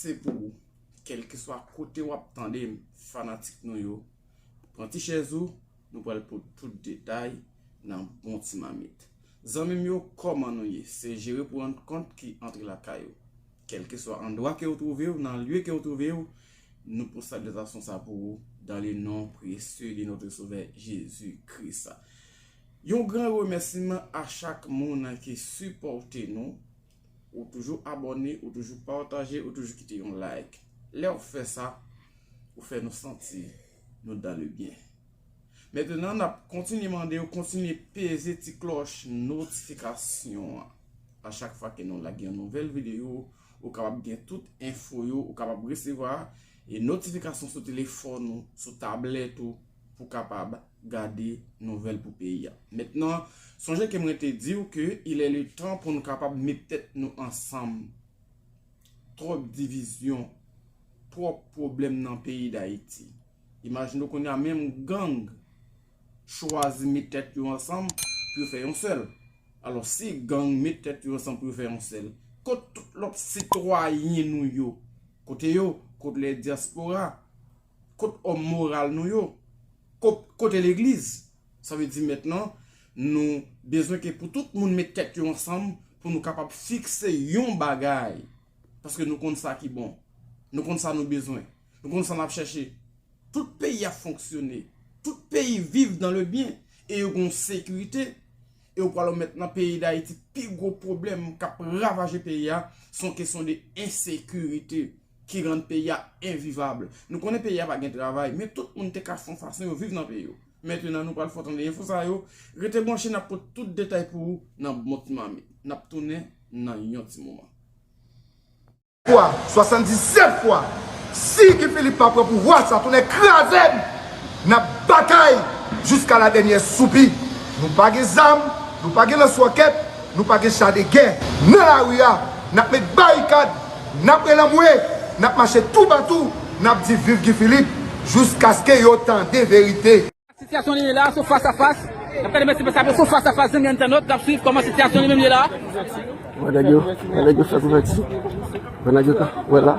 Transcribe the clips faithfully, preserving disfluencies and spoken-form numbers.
Se pou ou. Kèlkeswa kote w ap tande m, fanatik nou yo, pran ti chèz ou, nou pral pote tout detay nan bon ti mamit. Zanmi m yo, kòman nou ye? Se Jere pou rann kont ki antre lakay ou. Kèlkeswa andwa ke w twouve w, nan lye ke w twouve w, nou pote salitasion sa pou ou, dans le nom précieux de notre Sauveur Jésus-Christ. Yon gran remèsiman a chak moun ki sipòte nou, ou toujou abòne, ou toujou pataje, ou toujou kite yon like. Lè w fè sa, ou fè nou santi nou dans le bien. Mentnan, n ap kontinye mande w kontinye peze ti klòch notifikasyon an. A chak fwa ke nou lage yon nouvèl videyo, ou kapab gen tout enfo yo, ou kapab resevwa e notifikasyon sou telefòn ou, sou tablèt ou, pou kapab gade nouvèl pou peyi a. Mentnan, sonje ke mwen te di w ke il est le temps pou nou kapab met tèt nou ansanm. Twòp divizyon, twòp pwoblèm nan peyi Dayiti. Imajine w kounye a menm gang chwazi met tèt yo ansanm pou yo fè yon sèl. Alò, si gang met tèt yo ansanm pou yo fè yon sèl, kot tout lòt sitwayen nou yo? Kote yo? Kot lè dyaspora? Kot òm moral nou yo? Ko-, kote legliz? Sa vle di mentnan, nou bezwen ke pou tout moun met tèt yo ansanm pou nou kapab fikse yon bagay. Paske nou konn sa ki bon. Nou konn sa nou bezwen. Nou konn sa n ap chèche. Tout peyi ap fonksyone. Tout peyi viv dans le bien. E yo gon sekirite. E ou pral wè mentnan peyi Dayiti, pi gwo pwoblèm k ap ravaje peyi a, se yon kesyon de ensekirite ki rann peyi a envivab. Nou konnen peyi a pa gen travay, men tout moun te ka fè yon fason yo viv nan peyi yo. Mentnan, nou pral fè w tande enfo sa yo. Rete branche, n ap pote tout detay pou ou nan bon ti mamit. N ap tounen nan yon ti moman. Fwa, swasanndisèt fwa, si Guy Philippe pa pran pouvwa, sa tounen kraze n, n ap batay jiska la dènyè soupi. Nou pa gen zam, nou pa gen lanswòkèt, nou pa gen cha de gè. Nan lari a, n ap met barikad, n ap rele anmwe, n ap mache toupatou, n ap di viv Guy Philippe, jiskaske yo tande verite. Sitiyasyon li ye la, se fas a fas. N ap gade mèsi pou sa, se fas a fas, zanmi entènot, n ap swiv kòman sitiyasyon li menm ye la. Wè nèg yo, wè nèg yo fè kouvèti. Wè nèg yo ka, wè la.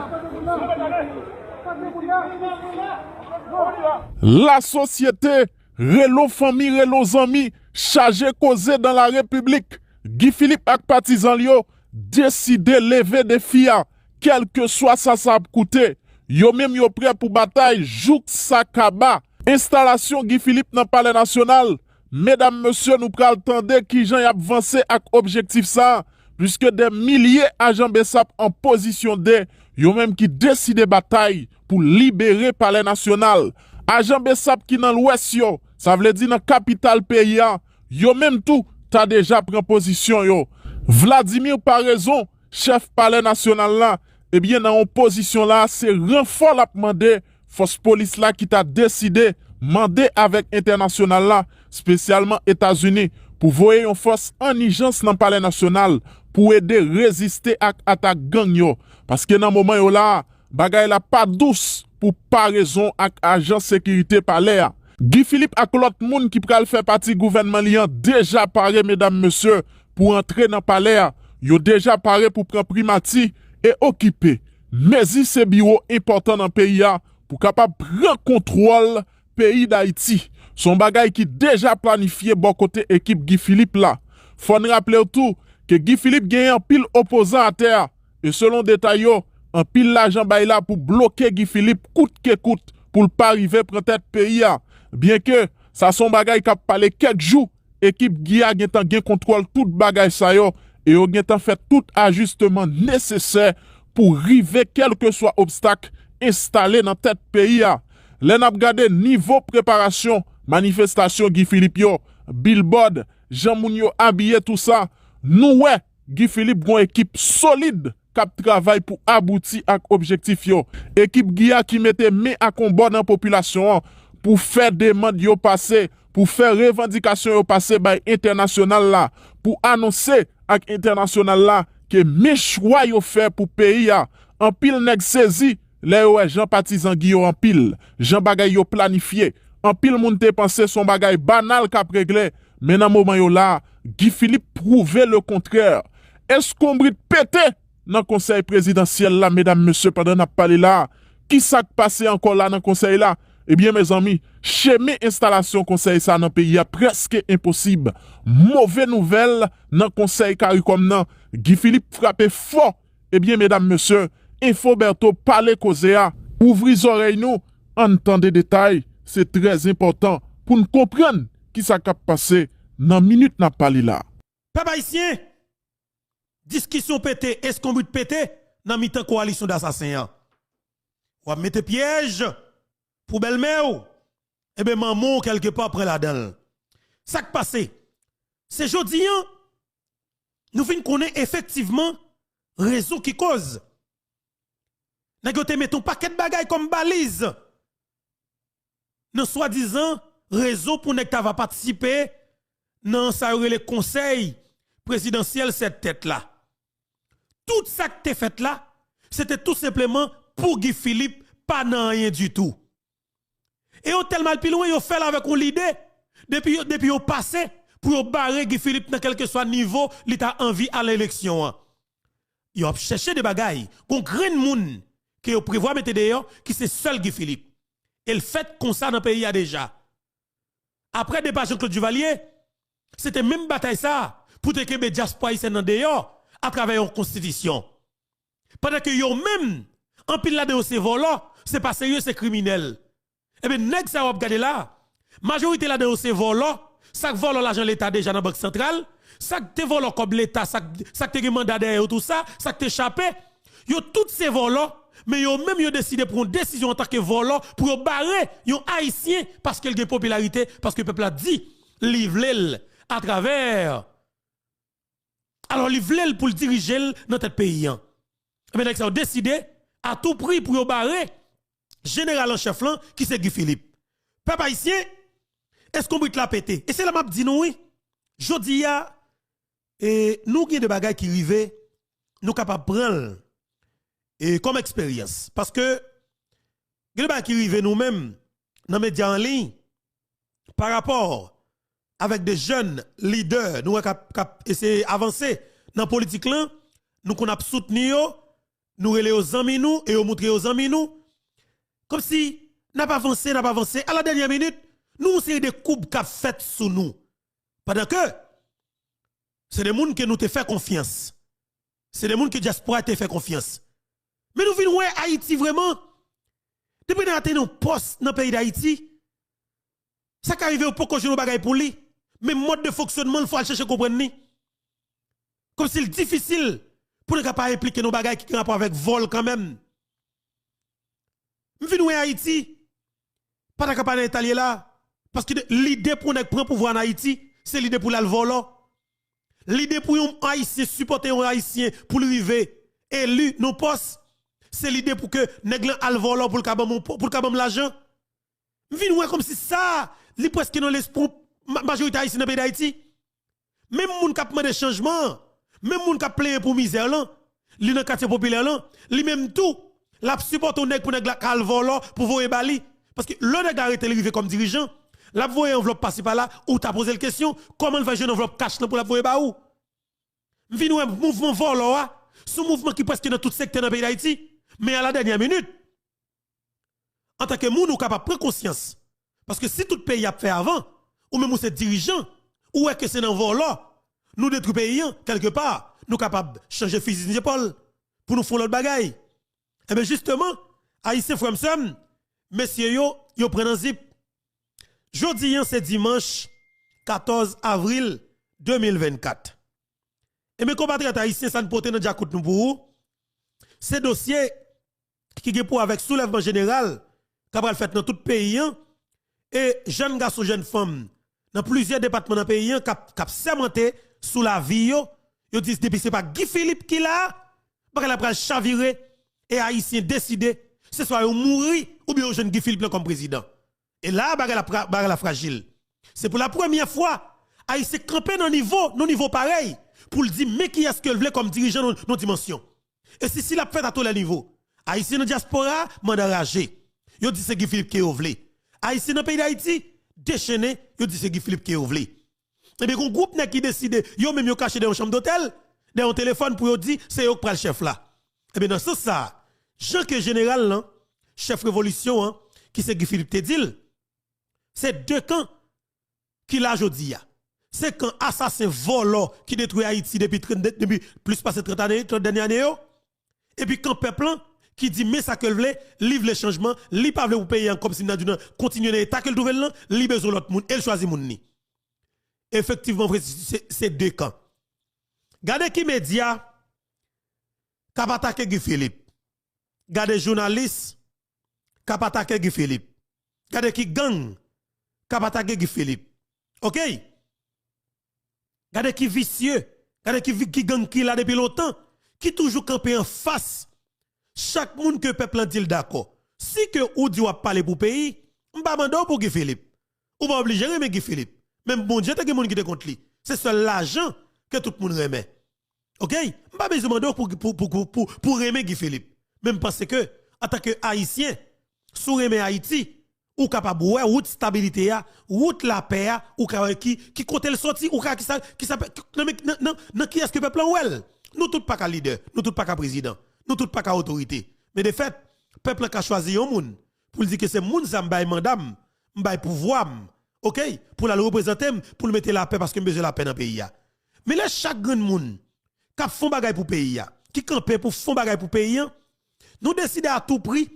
Lasosyete, relo fanmi, relo zanmi, chaje koze dans la République. Guy Philippe ak patizan l yo deside leve defi a, kèlkeswa sa sa ap koute. Yo menm yo prè pou batay jouk sa kaba. Enstalasyon Guy Philippe nan Palè Nasyonal, medam, mesye, nou pral tande kijan y ap vanse ak objektif sa a, piske dè milye ajan BSAP an pozisyon de, yo menm ki deside batay pou libere Palè Nasyonal. Ajan BSAP ki nan Lwès yo, sa vle di nan kapital peyi a, yo menm tou ta deja pran pozisyon yo. Vladimir Paraison, chèf Palè Nasyonal la, ebyen, nan yon pozisyon la, se ranfò l ap mande fòs polis la ki ta deside mande avèk entènasyonal la, espesyalman Etazini, pou voye yon fòs an ijans nan Palè Nasyonal pou ede reziste ak atak gang yo. Paske nan moman yo la a, bagay la pa dous pou Paraison ak ajan sekirite palè a. Guy Philippe ak lòt moun ki pral fè pati gouvènman li an deja pare, medam, mesye, pou antre nan palè a. Yo deja pare pou pran primati e okipe mezi se biwo enpòtan nan peyi a pou kapab pran kontwòl peyi Dayiti. Se yon bagay ki deja planifye bò kote ekip Guy Philippe la. Fò n raple w tou ke Guy Philippe genyen anpil opozan atè a, e selon detay yo, anpil lajan bay la pou bloke Guy Philippe kout ke kout pou l pa rive pran tèt peyi a. Byenke sa se yon bagay k ap pale kèk jou, ekip Guy a gentan gen kontwòl tout bagay sa yo e yo gentan fè tout ajisteman nesesè pou rive kèlkeswa obstak enstale nan tèt peyi a. Lè n ap gade nivo preparasyon manifestasyon Guy Philippe yo, bilbòd, jan moun yo abiye, tou sa, nou wè Guy Philippe gon ekip solid k ap travay pou abouti ak objektif yo. Ekip Guy a ki mete men ak yon bò nan popilasyon an pou fè demann yo pase, pou fè revandikasyon yo pase bay entènasyonal la, pou anonse ak entènasyonal la ke men chwa yo fè pou peyi a. Anpil nèg sezi lè yo wè jan patizan Guy yo anpil, jan bagay yo planifye. Anpil moun te panse se yon bagay banal k ap regle, men nan moman yo la, Guy Philippe pwouve lekontrè. Eskonbrit pete nan konsèy prezidansyèl la, medam, mesye, pandan n ap pale la a. Ki sa k pase ankò la nan konsèy la? Ebyen, mezanmi, chemen enstalasyon konsèy sa a nan peyi a prèske enposib. Move nouvèl nan konsèy Karikòm nan, Guy Philippe frape fò. Ebyen, medam, mesye, Enfo Bertho pale koze a. Ouvri zòrèy nou, ann tande detay. Se trè enpòtan pou n konprann ki sa k ap pase nan minit n ap pale la. Pèp ayisyen, diskisyon pete, eskonbrit pete nan mitan kowalisyon dasasen an. W ap mete pyèj pou bèlmè w, enben manman w kèlkepa pran ladan l. Sa k pase? Se jodi an, nou vin konnen efektivman rezon ki koz nèg yo te mete yon pakèt bagay kòm baliz nan swadizan rezon pou nèg ta va patisipe nan sa yo rele konsèy prezidansyèl sèt tèt la. Tout sa k te fèt la, se te tou senpleman pou Guy Philippe pa nan anyen ditou. E yo tèlman al pi lwen, yo fè l avèk yon lide, depi, depi yo pase pou yo bare Guy Philippe nan kèlkeswa nivo li ta anvi al eleksyon an. Yo ap chèche de bagay, gon grenn moun ke yo prevwa mete deyò, ki se sèl Guy Philippe. E l fèt konsa nan peyi a deja. Apre depa Jean Claude Duvalier, se te menm batay sa a pou te kenbe dyaspora ayisyèn nan deyò atravè yon konstitisyon. Pandan ke yo menm, anpil ladan yo se vòlò, se pa serye, se kriminèl. Ebyen, nèg sa yo w ap gade la, majorite ladan yo se vòlò, sa k vòlò lajan leta deja nan bank santral, sa k te vòlò kòb leta, sa k, sa k te gen manda dèyè yo tou sa, sa k te chape, yo tout se vòlò, men yo menm yo deside pran yon desizyon antanke vòlò pou yo bare yon ayisyen paske l gen popilarite, paske pèp la di li vle l atravè. Alò, li vle l pou l dirije l nan tèt peyi an. Ebyen, nèg sa yo deside a tou pri pou yo bare jeneral an chèf lan, ki se Guy Philippe. Pèp ayisyen, eskonbrit la pete. E se la m ap di nou, wi. Jodi a, e, nou gen de bagay ki rive, nou kapab pran l, e, kòm eksperyans. Paske, gen de bagay ki rive nou menm, nan medya an liy, pa rapò avèk de jèn lidè nou wè k ap, k ap eseye avanse nan politik lan, nou konn ap soutni yo, nou rele yo zanmi nou e yo moutre yo zanmi nou. Kòmsi n ap avanse, n ap avanse, a la dènyè minit, nou yon seri de koub k ap fèt sou nou. Pandan ke se de moun ke nou te fè konfyans. Se de moun ke dyaspora te fè konfyans. Men nou vin wè Ayiti vrèman. Depi nèg la te nan pòs nan peyi Dayiti, sa ka rive yo poko jwenn yon bagay pou li. Men mòd de fonksyònman l fò al chèche konprann li. Kòmsi l difisil pou nèg la pa enplike nan yon bagay ki gen rapò avèk vòl kanmenm. M vin wè Ayiti pa ta ka pa nan eta l ye la, paske de, lide pou nèg pran pouvwa an Ayiti, se lide pou l al vòlò. Lide pou yon Ayisyen sipòte yon Ayisyen pou l rive eli nan pòs, se lide pou ke nèg lan al vòlò pou l ka ban m, pou l ka ban m lajan. M vin wè kòmsi sa, li prèske nan lespri ma-, majorite ayisyen nan peyi Dayiti. Menm moun k ap mande chanjman an, menm moun k ap plenyen pou mizè lan, li nan katye popilè lan, li menm tou, l ap sipòte yon nèg pou nèg la ka al vòlò pou voye ba li. Paske lè nèg la rete li rive kòm dirijan, l ap voye anvlòp pasi pala, ou ta poze l kesyon, kòman l fè jwenn anvlòp kach lan pou l ap voye ba ou? M vin wè mouvman vòlò a, se yon mouvman ki prèske nan tout sektè nan peyi Dayiti. Men a la dènyè minit, antanke moun, ou kapab pran konsyans. Paske si tout peyi ap fè avan, ou menm ou se dirijan, ou wè ke se nan vòlò nou detwi peyi an, kèlkepa, nou kapab chanje fizi zepòl pou nou fè yon lòt bagay. Enben, jisteman, Ayisyen, frè m, sè m, mesye yo, yo pran nan zip. Jodi an, se dimanch katòz avril de mil vennkat. Enben, konpatriyòt ayisyen, sa n pote nan djakout nou pou ou, se dosye ki gen pou wè avèk soulèvman jeneral k ap pral fèt nan tout peyi an, e jèn gason, jèn fanm nan plizyè depatman nan peyi an k ap, k ap sèmante sou lavi yo, yo di depi se pa Guy Philippe ki la, bagay la pral chavire, e Ayisyen deside, se swa yo mouri oubyen yo jwenn Guy Philippe lan kòm prezidan. E la, bagay la pra-, bagay la frajil. Se pou la premyè fwa, Ayisyen kanpe nan nivo, nan nivo parèy, pou l di men kiyès ke l vle kòm dirijan nan, nan dimansyon. E si, si l ap fèt a tou lè nivo. Ayisyen nan dyaspora a, manda raje. Yo di se Guy Philippe ke yo vle. Ayisyen nan peyi Dayiti, dechennen, yo di se Guy Philippe ke yo vle. Ebyen, gon gwoup nèg ki deside, yo menm yo kache dèyè yon chanm dotèl, dèyè yon telefòn pou yo di se yo k pral chèf la. Ebyen, nan sans sa a, jan ke jeneral lan, chèf revolisyon an, ki se Guy Philippe te di l, se de kan ki la jodi a. Se kan asasen, vòlò ki detwi Ayiti depi trant, depi plis pase trant ane, trant dènye ane yo. Epi kan pèp lan ki di men sa ke l vle, li vle chanjman, li pa vle pou peyi a kòmsi m ta di w nan kontinye nan eta ke l twouve l lan, li bezwen lòt moun e l chwazi moun li. Efektivman vre, se, se de kan. Gade ki medya k ap atake Guy Philippe. Gade jounalis k ap atake Guy Philippe. Gade ki gang k ap atake Guy Philippe. Oke? Gade ki visye, gade ki, vi- ki gang ki la depi lontan, ki toujou kanpe anfas chak moun ke pèp lan di l dakò. Si ke ou di w ap pale pou peyi, m pa mande w pou Guy Philippe. Ou pa oblije renmen Guy Philippe. Menm Bondye te gen moun ki te kont li. Se sèl lajan ke tout moun renmen. Oke? M pa bezwen mande w pou, pou, pou, pou, pou, pou renmen Guy Philippe. Men m panse ke, antanke Ayisyen, si w renmen Ayiti, ou kapab wè wout stabilite a, wout lapè a, ou ka wè ki, ki kote l soti, ou ka ki sa, ki sa, ki, nan, men- nan, nan, nan kiyès ke pèp lan wè l. Nou tout pa ka lidè, nou tout pa ka prezidan, nou tout pa ka otorite. Men de fèt, pèp lan ka chwazi yon moun pou l di ke se moun sa m bay manda m, m bay pouvwa m, oke, pou l al reprezante m, pou l mete lapè paske m bezwen lapè nan peyi a. Men lè chak grenn moun k ap fè yon bagay pou peyi a, ki kanpe pou fè yon bagay pou peyi a, nou deside a tou pri,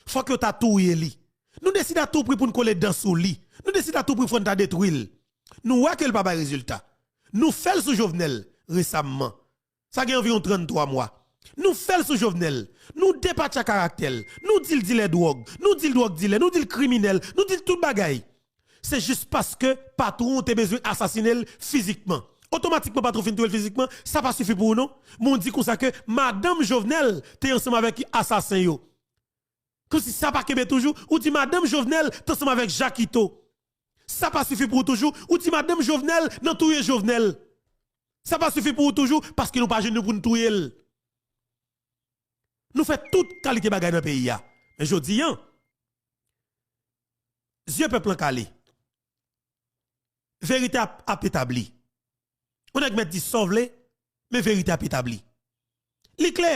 fòk yo ta touye li. Nou deside a tou pri pou n kole dan sou li. Nou deside a tou pri fò n ta detwi l. Nou wè ke l pa bay rezilta. Nou fè l sou Jovenel resamman. Sa gen anviwon tranntwa mwa. Nou fè l sou Jovenel. Nou depatcha karaktè l. Nou di l dilè dwòg. Nou di l dwòg dilè. Nou di l kriminèl. Nou di l tout bagay. Se jis paske patwon te bezwen asasinen l fizikman. Otomatikman, patwon fin touye l fizikman, sa pa sifi pou ou non. Men w di konsa ke madanm Jovenel te ansanm avèk asasen yo. Kòmsi sa pa kenbe toujou, ou di madanm Jovenel te ansanm avèk Jakito. Sa pa sifi pou ou toujou, ou di madanm Jovenel nan touye Jovenel. Sa pa sifi pou ou toujou, paske nou pa jwenn nou pou n touye l. Nou fè tout kalite bagay nan peyi a. Men jodi a, zye pèp lan kale. Verite ap, ap etabli. Yon nèg mèt di sa w vle, men verite ap etabli. Li klè.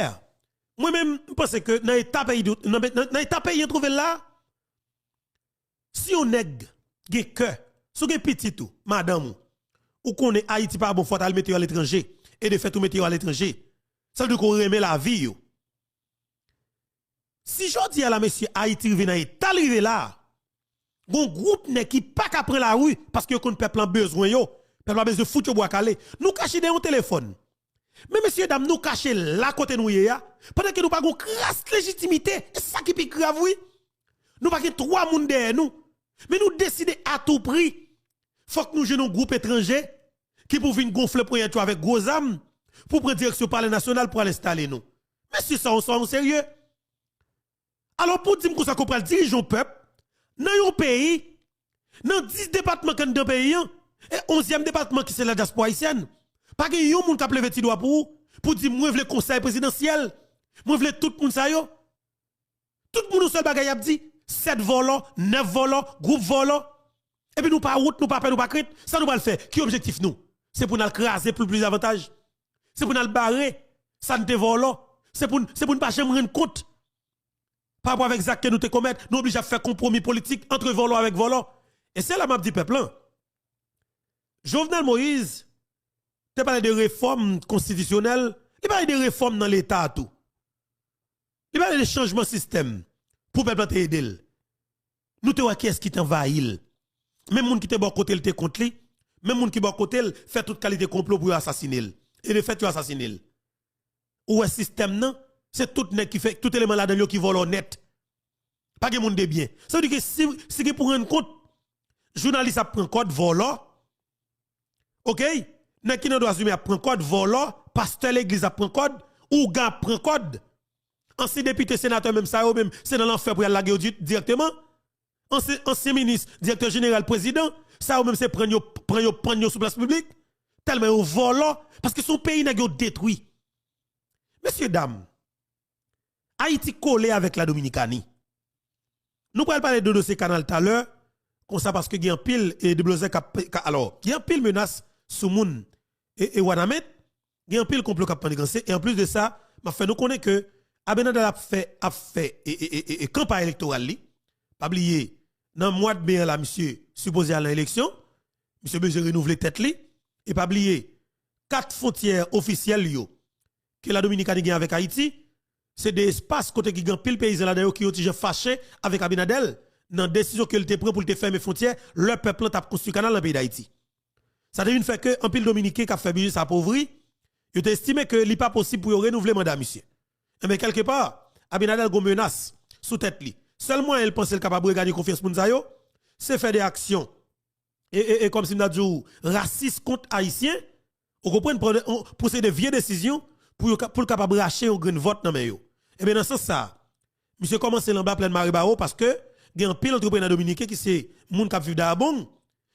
Mwen menm, m panse ke nan eta peyi, nan, nan, nan eta peyi an twouve l la, si yon nèg gen kè, si w gen pitit ou, madanm ou, ou konnen Ayiti pa bon, fò w t al mete yo aletranje, e de fèt ou mete yo aletranje, sa vle di ke w renmen lavi yo. Si jodi a la, mesye, Ayiti rive nan eta l rive la, gon gwoup nèg ki pa ka pran lari paske yo konn pèp lan bezwen yo, pèp la bezwen fout yo bwa kale. Nou kache dèyè yon telefòn. Men mesye dam, nou kache la kote nou ye a, pandan ke nou pa gon kras lejitimite, e sa ki pi grav wi. Nou pa gen twa moun dèyè nou, men nou deside a tou pri, fòk nou jwenn yon gwoup etranje ki pou vin gonfle ponyèt yo avèk gwo zam pou pran direksyon Palè Nasyonal pou al enstale nou. Mesye, sa, sa yon serye? Alò, pou di m konsa ke w pral dirije yon pèp nan yon peyi, nan dis depatman k anndan peyi an, e onzyèm depatman ki se ladyaspora ayisyèn, pa gen yon moun k ap leve ti dwa pou ou, pou di, "Mwen vle konsèy prezidansyèl, mwen vle tout moun sa yo." Tout moun yon sèl bagay y ap di, sèt vòlò, nèf vòlò, gwoup vòlò. Epi nou pa wont, nou pa pè, nou pa krent. Sa nou pral fè? Ki objektif nou? Se pou n al kraze pou plis avantaj? Se pou n al bare sa n te vòlò? Se pou n, se pou n pa janm rann kont pa rapò avèk zak ke nou te komèt, nou oblije ap fè konpwomi politik ant vòlò avèk vòlò. E se la m ap di pèp lan, Jovenel Moïse te pale de refòm konstitisyonèl, li pale de refòm nan Leta tou. Li pale de chanjman sistèm pou pèp la te ede l. Nou te wè kiyès ki te anvayi l. Menm moun ki te bò kote l te kont li, menm moun ki bò kote l fè tout kalite konplo pou yo asasine l. E de fèt, yo asasine l. Ou wè sistèm nan, se tout nèg ki fè, tout eleman ladan l yo ki vòlò nèt. Pa gen moun de byen. Sa vle di ke si, si gen pou rann kont, jounalis ap pran kòd, vòlò, oke? Nèg ki nan dwa imen ap pran kòd, vòlò, pastè legliz ap pran kòd, ougan ap pran kòd. Ansyen depite, senatè, menm sa yo menm, se nan lanfè pou y al lage yo di-, dirèkteman. Ansyen, ansyen minis, direktè jeneral, prezidan, sa yo menm se prann yo, pran yo, pann yo sou plas piblik. Tèlman yo vòlò, paske se yon peyi nèg yo detwi. Mesye dam, Ayiti kole avèk la Dominikani. Nou pral pale de dosye kanal talè, konsa paske gen anpil, e, deblozè k ap, ka, alò, gen anpil menas sou moun e, e Wanament. Gen anpil konplo k ap maniganse. E anplis de sa, m ap fè nou konnen ke Abinader ap fè, ap fè e, e, e, e, e kanpay elektoral li. Pa bliye, nan mwa de me an la, misye sipoze al nan eleksyon. Misye bezwen renouvle tèt li. E pa bliye, kat fwontyè ofisyèl yo ke la Dominikani gen avèk Ayiti, se de espas kote ki gen anpil peyizan ladan yo ki yon ti jan fache avèk Abinader nan desizyon ke l te pran pou l te fèmen fwontyè lè pèp lan t ap konstwi kanal nan peyi Dayiti. Sa te vin fè ke anpil Dominiken k ap fè biznis apovri, yo te estime ke li pa posib pou yo renouvle manda misye. Enben, kèlkepa, Abinader gon menas sou tèt li. Sèl mwayen l panse l kapab reganye konfyans moun sa yo, se fè de aksyon e, e, e kòmsi m ta di w, rasis kont Ayisyen, ou konprann, pran de, on, pran de vye desizyon pou yo ka, pou l kapab rache yon grenn vòt nan men yo. Ebyen, nan sans sa a, misye kòmanse l anba plèn Maribawo paske gen anpil antreprenè dominiken ki se moun k ap viv Dayabong,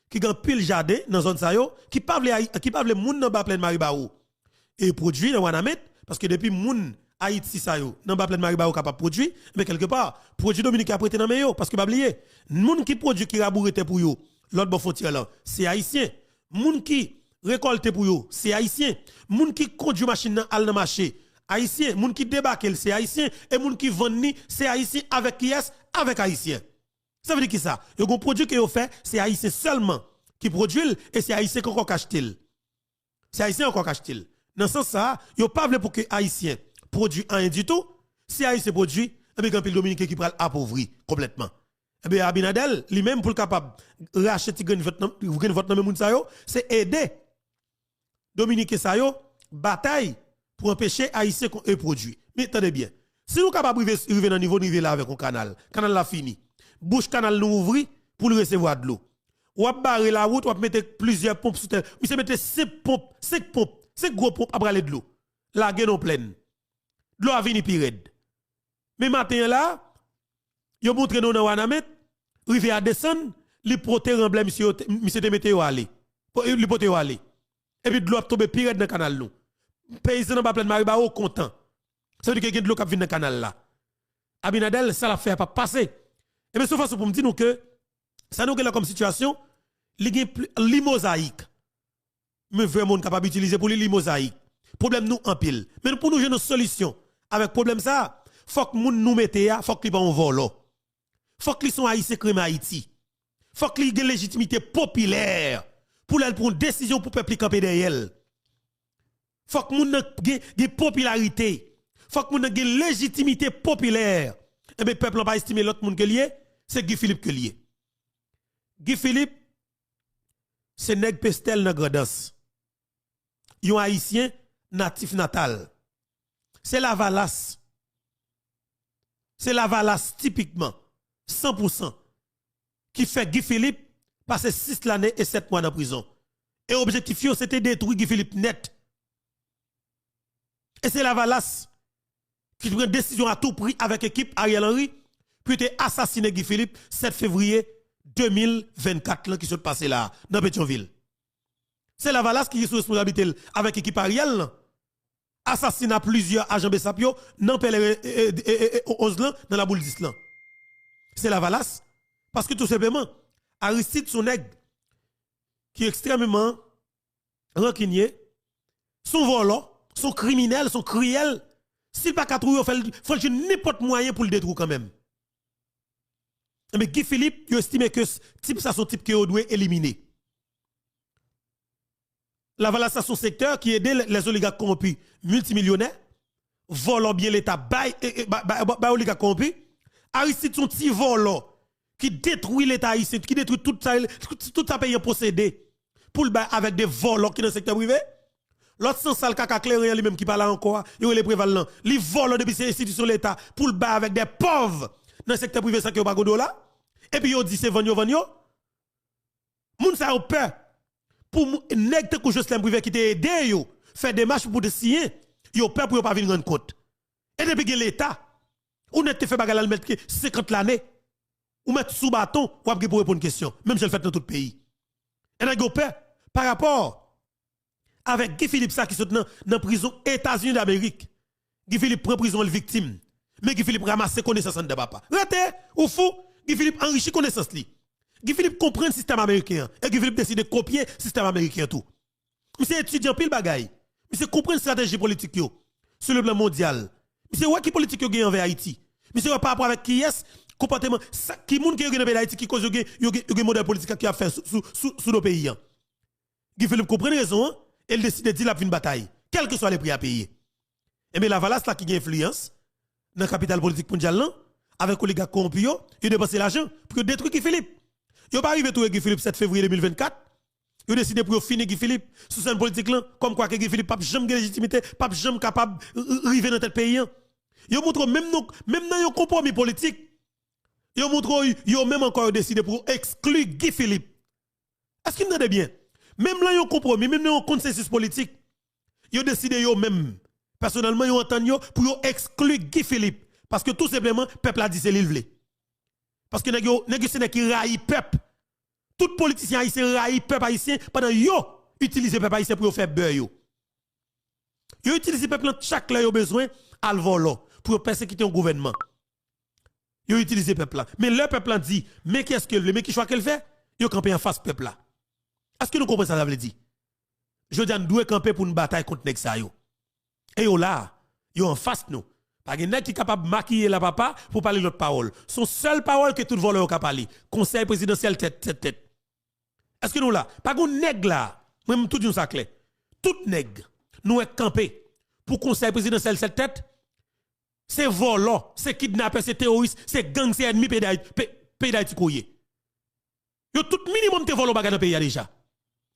ki gen anpil jaden nan zòn sa yo, ki pa vle Ayi-, ki pa vle moun nan ba plèn Maribawo e pwodui nan Wanament, paske depi moun Ayiti sa yo, nan ba plèn Maribawo kapab pwodui, men kèlkepa, pwodui dominiken ap rete nan men yo, paske pa bliye, moun ki pwodui ki raboure tè pou yo, lòt bò fwontyè lan, se Ayisyen. Moun ki rekòlte pou yo, se Ayisyen. Moun ki kondui machin nan al nan mache, Ayisyen. Moun ki debake l, se Ayisyen. E moun ki vann li, se Ayisyen. Avèk kiyès? Avèk Ayisyen. Sa vle di kisa? Yo gon pwodui ke yo fè, se Ayisyen sèlman ki pwodui l, e se Ayisyen ki ankò k achte l. Se Ayisyen ankò k achte l. Nan sans sa a, yo pa vle pou ke Ayisyen pwodui anyen ditou. Si Ayisyen pwodui, enben, gen anpil Dominiken ki pral apovri konplètman. Enben, Abinader, li menm, pou l kapab rache ti grenn vòt nan, grenn vòt nan men moun sa yo, se ede Dominiken sa yo batay pou anpeche Ayisyen kon e pwodui. Men tande byen, si nou kapab rive, rive nan nivo n rive la avèk yon kanal, kanal la fini, bouch kanal nou ouvri pou l resevwa dlo. W ap bare lawout, w ap mete plizyè ponp sou tè. Misye mete senk ponp, senk ponp, senk gwo ponp ap rale dlo. Lage nan plèn. Dlo a vini pi rèd. Men maten an la, yo montre nou nan Wanament, rivyè a desann, li pote ranblè misye yo te, misye te mete yo ale. Po-, li pote yo ale. Epi dlo ap tonbe pi rèd nan kanal nou. Peyizan anba plèn Maribawo kontan. Sa vle di ke gen dlo k ap vin nan kanal la. Abinader, sa l ap fè a p ap pase. Ebyen, se yon fason pou m di nou ke sa nou gen la kòm sitiyasyon, li gen pli, li mozayik. Men vrè mo n kapab itilize pou li, li mozayik. Pwoblèm nou anpil. Men pou nou jwenn yon solisyon avèk pwoblèm sa a, fòk moun nou mete a, fòk li pa yon vòlò. Fòk li se yon Ayisyen k renmen Ayiti. Fòk li gen lejitimite popilè pou lè l pran yon desizyon pou pèp li kanpe dèyè l. Fòk moun nan gen, gen popilarite. Fòk moun nan gen lejitimite popilè. Enben, pèp lan pa estime lòt moun ke l ye, se Guy Philippe ke l ye. Guy Philippe, se nèg Pestèl nan Grandans. Yon Ayisyen natif natal. Se Lavalas. Se Lavalas tipikman, san pou san, ki fè Guy Philippe pase sis lane e sèt mwa nan prizon. E objektif yo, se te detwi Guy Philippe nèt. E se Lavalas ki te pran desizyon a tou pri avèk ekip Ariel Henry pou yo te asasinen Guy Philippe sèt fevriye de mil vennkat lan ki sot pase la a, nan Petyonvil. Se Lavalas ki gen sou responsablite l avèk ekip Ariel lan. Asasina plizyè ajan BSAP yo nan pèleren, e, e, e, e, e, onz lan, nan Laboul dis lan. Se Lavalas. Paske tou senpleman, Aristide se yon nèg ki ekstrèmeman rankinye, se yon vòlò, se yon kriminèl, se yon kriyèl. Si l pa ka touye w, fè l, fò l jwenn nenpòt mwayen pou l detwi w kanmenm. Enben, Guy Philippe, yo estime ke s-, tip sa se yon tip ke yo dwe elimine. Lavalas la se yon sektè ki ede lè, lè oligak kowonpi miltimilyonè, vòlò byen Leta bay, e, e, ba, ba, ba, bay oligak kowonpi. Aristide se yon ti vòlò ki detwi Leta ayisyen, ki detwi tout sa, tout, tout sa peyi an posede, pou l bay avèk de vòlò ki nan sektè prive. Lòt sansal kaka kleren an li menm ki pa la ankò a, yo rele Preval lan. Li vòlò depi se enstitisyon Leta pou l bay avèk de pòv nan sektè prive san ke yo pa gon dola. Epi yo di se vann yo vann yo. Moun sa yo pè pou mou-, nèg tankou Jocelerme Privert ki te ede yo fè demach pou te siyen, yo pè pou yo pa vin rann kont. E depi gen Leta, ou nèk te fè bagay la, l mèt gen senkant lane, ou mèt sou baton, w ap gen pou reponn kesyon, menm jan l fèt nan tout peyi. E nèg yo pè pa rapò avèk Guy Philippe sa ki sot nan, nan prizon Etazini Damerik. Guy Philippe pran prizon an, l viktim. Men Guy Philippe ranmase konesans anndan papa. Rete, ou fou, Guy Philippe anrichi konesans li. Guy Philippe konprann sistèm ameriken an. E Guy Philippe deside kopye sistèm ameriken an tou. Misye etidye anpil bagay. Misye konprann estrateji politik yo sou le plan mondyal. Misye wè ki politik yo gen anvè Ayiti. Misye wè pa rapò avèk kiyès, konpòteman, sa, ki moun ke yo gen nan peyi Dayiti, ki koz yo gen, yo gen, yo gen modèl politik la ke y ap fè sou, sou, sou, sou do peyi an. Guy Philippe konprann rezon an, e l deside di l ap vin batay, kèlkeswa le pri a peye. Enben, Lavalas la ki gen enfliyans nan kapital politik mondyal lan, avèk oligak kowonpi yo, yo depanse lajan pou yo detwi Guy Philippe. Yo pa rive touye Guy Philippe sèt fevriye de mil vennkat, yo deside pou yo fini Guy Philippe sou sèn politik lan, kòmkwa ke Guy Philippe p ap janm gen lejitimite, p ap janm kapab r-, r-, rive nan tèt peyi an. Yo montre w menm nan, menm nan yon konpwomi politik, yo montre w yo menm ankò yo deside pou yo ekskli Guy Philippe. Èske n tande byen? Menm nan yon konpwomi, menm nan yon konsansis politik, yo deside yo menm, pèsonèlman, yo antann yo pou yo ekskli Guy Philippe. Paske tou senpleman, pèp la di se li l vle. Paske nèg yo, nèg yo se nèg ki rayi pèp. Tout politisyen ayisyen rayi pèp ayisyen pandan yo itilize pèp ayisyen pou yo fè bè yo. Yo itilize pèp lan chak lè yo bezwen al vòlò pou yo pèsekite yon gouvènman. Yo itilize pèp la. Men lè pèp lan di, men kiyès ke l vle, men ki chwa ke l fè, yo kanpe anfas pèp la. Èske nou konprann sa sa vle di? Jodi a, n dwe kanpe pou n batay kont nèg sa yo. E yo la, yo anfas nou. Pa gen nèg ki kapab makiye la papa pou pale lòt pawòl. Se yon sèl pawòl ke tout vòlò yo ka pale. Konsèy prezidansyèl tèt, tèt, tèt. Èske nou la? Pa gen nèg la. Mwen, m tou di nou sa klè. Tout nèg nou wè k kanpe pou konsèy prezidansyèl tèt tèt, se vòlò, se kidnapè, se teworis, se gang, se ènmi peyi Dayiti, pe-, peyi Dayiti ke w ye. Yo tout minimòm te vòlò yon bagay nan peyi a deja.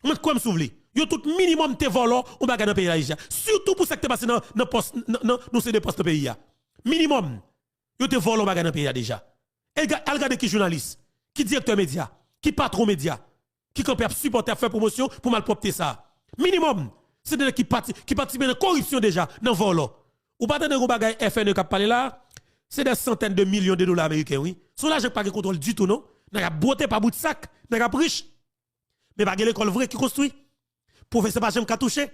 Mwen kwè m si w vle. Yo tout minimòm te vòlò yon bagay nan peyi a deja. Sitou pou sa k te pase nan, nan pòs, nan, nan, nan seri de pòs nan peyi a. Minimòm. Yo te vòlò yon bagay nan peyi a deja. E ga-, al gade ki jounalis, ki direktè medya, ki patwon medya, ki kanpe ap sipòte, ap fè pwomosyon pou malpwòpte sa a. Minimòm, se de nèg ki pati, ki patisipe nan koripsyon deja, nan vòlò. Ou pa tande yon bagay F N E k ap pale la? Se dè santèn de milyon de dola ameriken, wi. Se yon lajan k pa gen kontwòl ditou, non. Nèg ap bwote pa bout sak, nèg ap rich. Men pa gen lekòl vre ki konstwi. Pwofesè pa janm ka touche.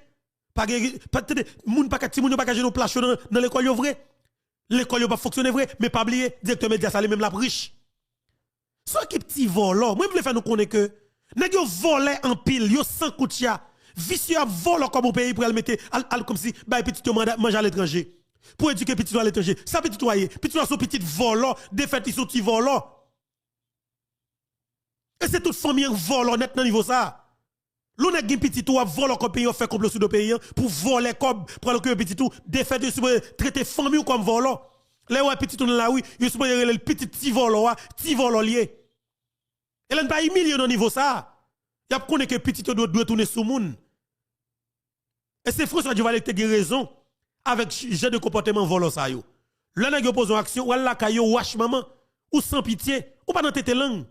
Pa gen, pa, tande, moun pa ka, timoun yo pa ka jwenn yon plas cho nan, nan lekòl yo vre. Lekòl yo p ap fonksyone vre, men pa bliye, direktè medya sa li menm l ap rich. Se yon ekip ti vòlò. Mwen vle fè nou konnen ke nèg yo vòlè anpil, yo san koutcha. Visye ap vòlò kòb yon peyi pou y al mete, al, al kòmsi bay pitit yo manda, manje aletranje. Pou edike pitit yo aletranje. Sa pitit ou a ye? Pitit ou a se yon pitit vòlò, defèt li se yon ti vòlò. E se tout fanmi an vòlò nèt nan nivo sa a. Lè yon nèg gen pitit ou ap vòlò kòb peyi an, w ap fè konplo sou do peyi an pou vòlè kòb, pou al okipe pitit ou, defèt yo sipoze trete fanmi w kòm vòlò. Lè yo wè pitit ou nan lari, yo sipoze rele l pitit ti vòlò a, ti vòlò l ye. E lè n pa imilye yo nan nivo sa a, y ap konnen ke pitit yo dwe, dwe tounen soumoun. E se François Duvalier ki te gen rezon avèk j-, jan de konpòteman vòlò sa yo. Lè nèg yo poze yon aksyon, ou al lakay yo, ou ach manman, ou san pitye, ou pa nan tete lang.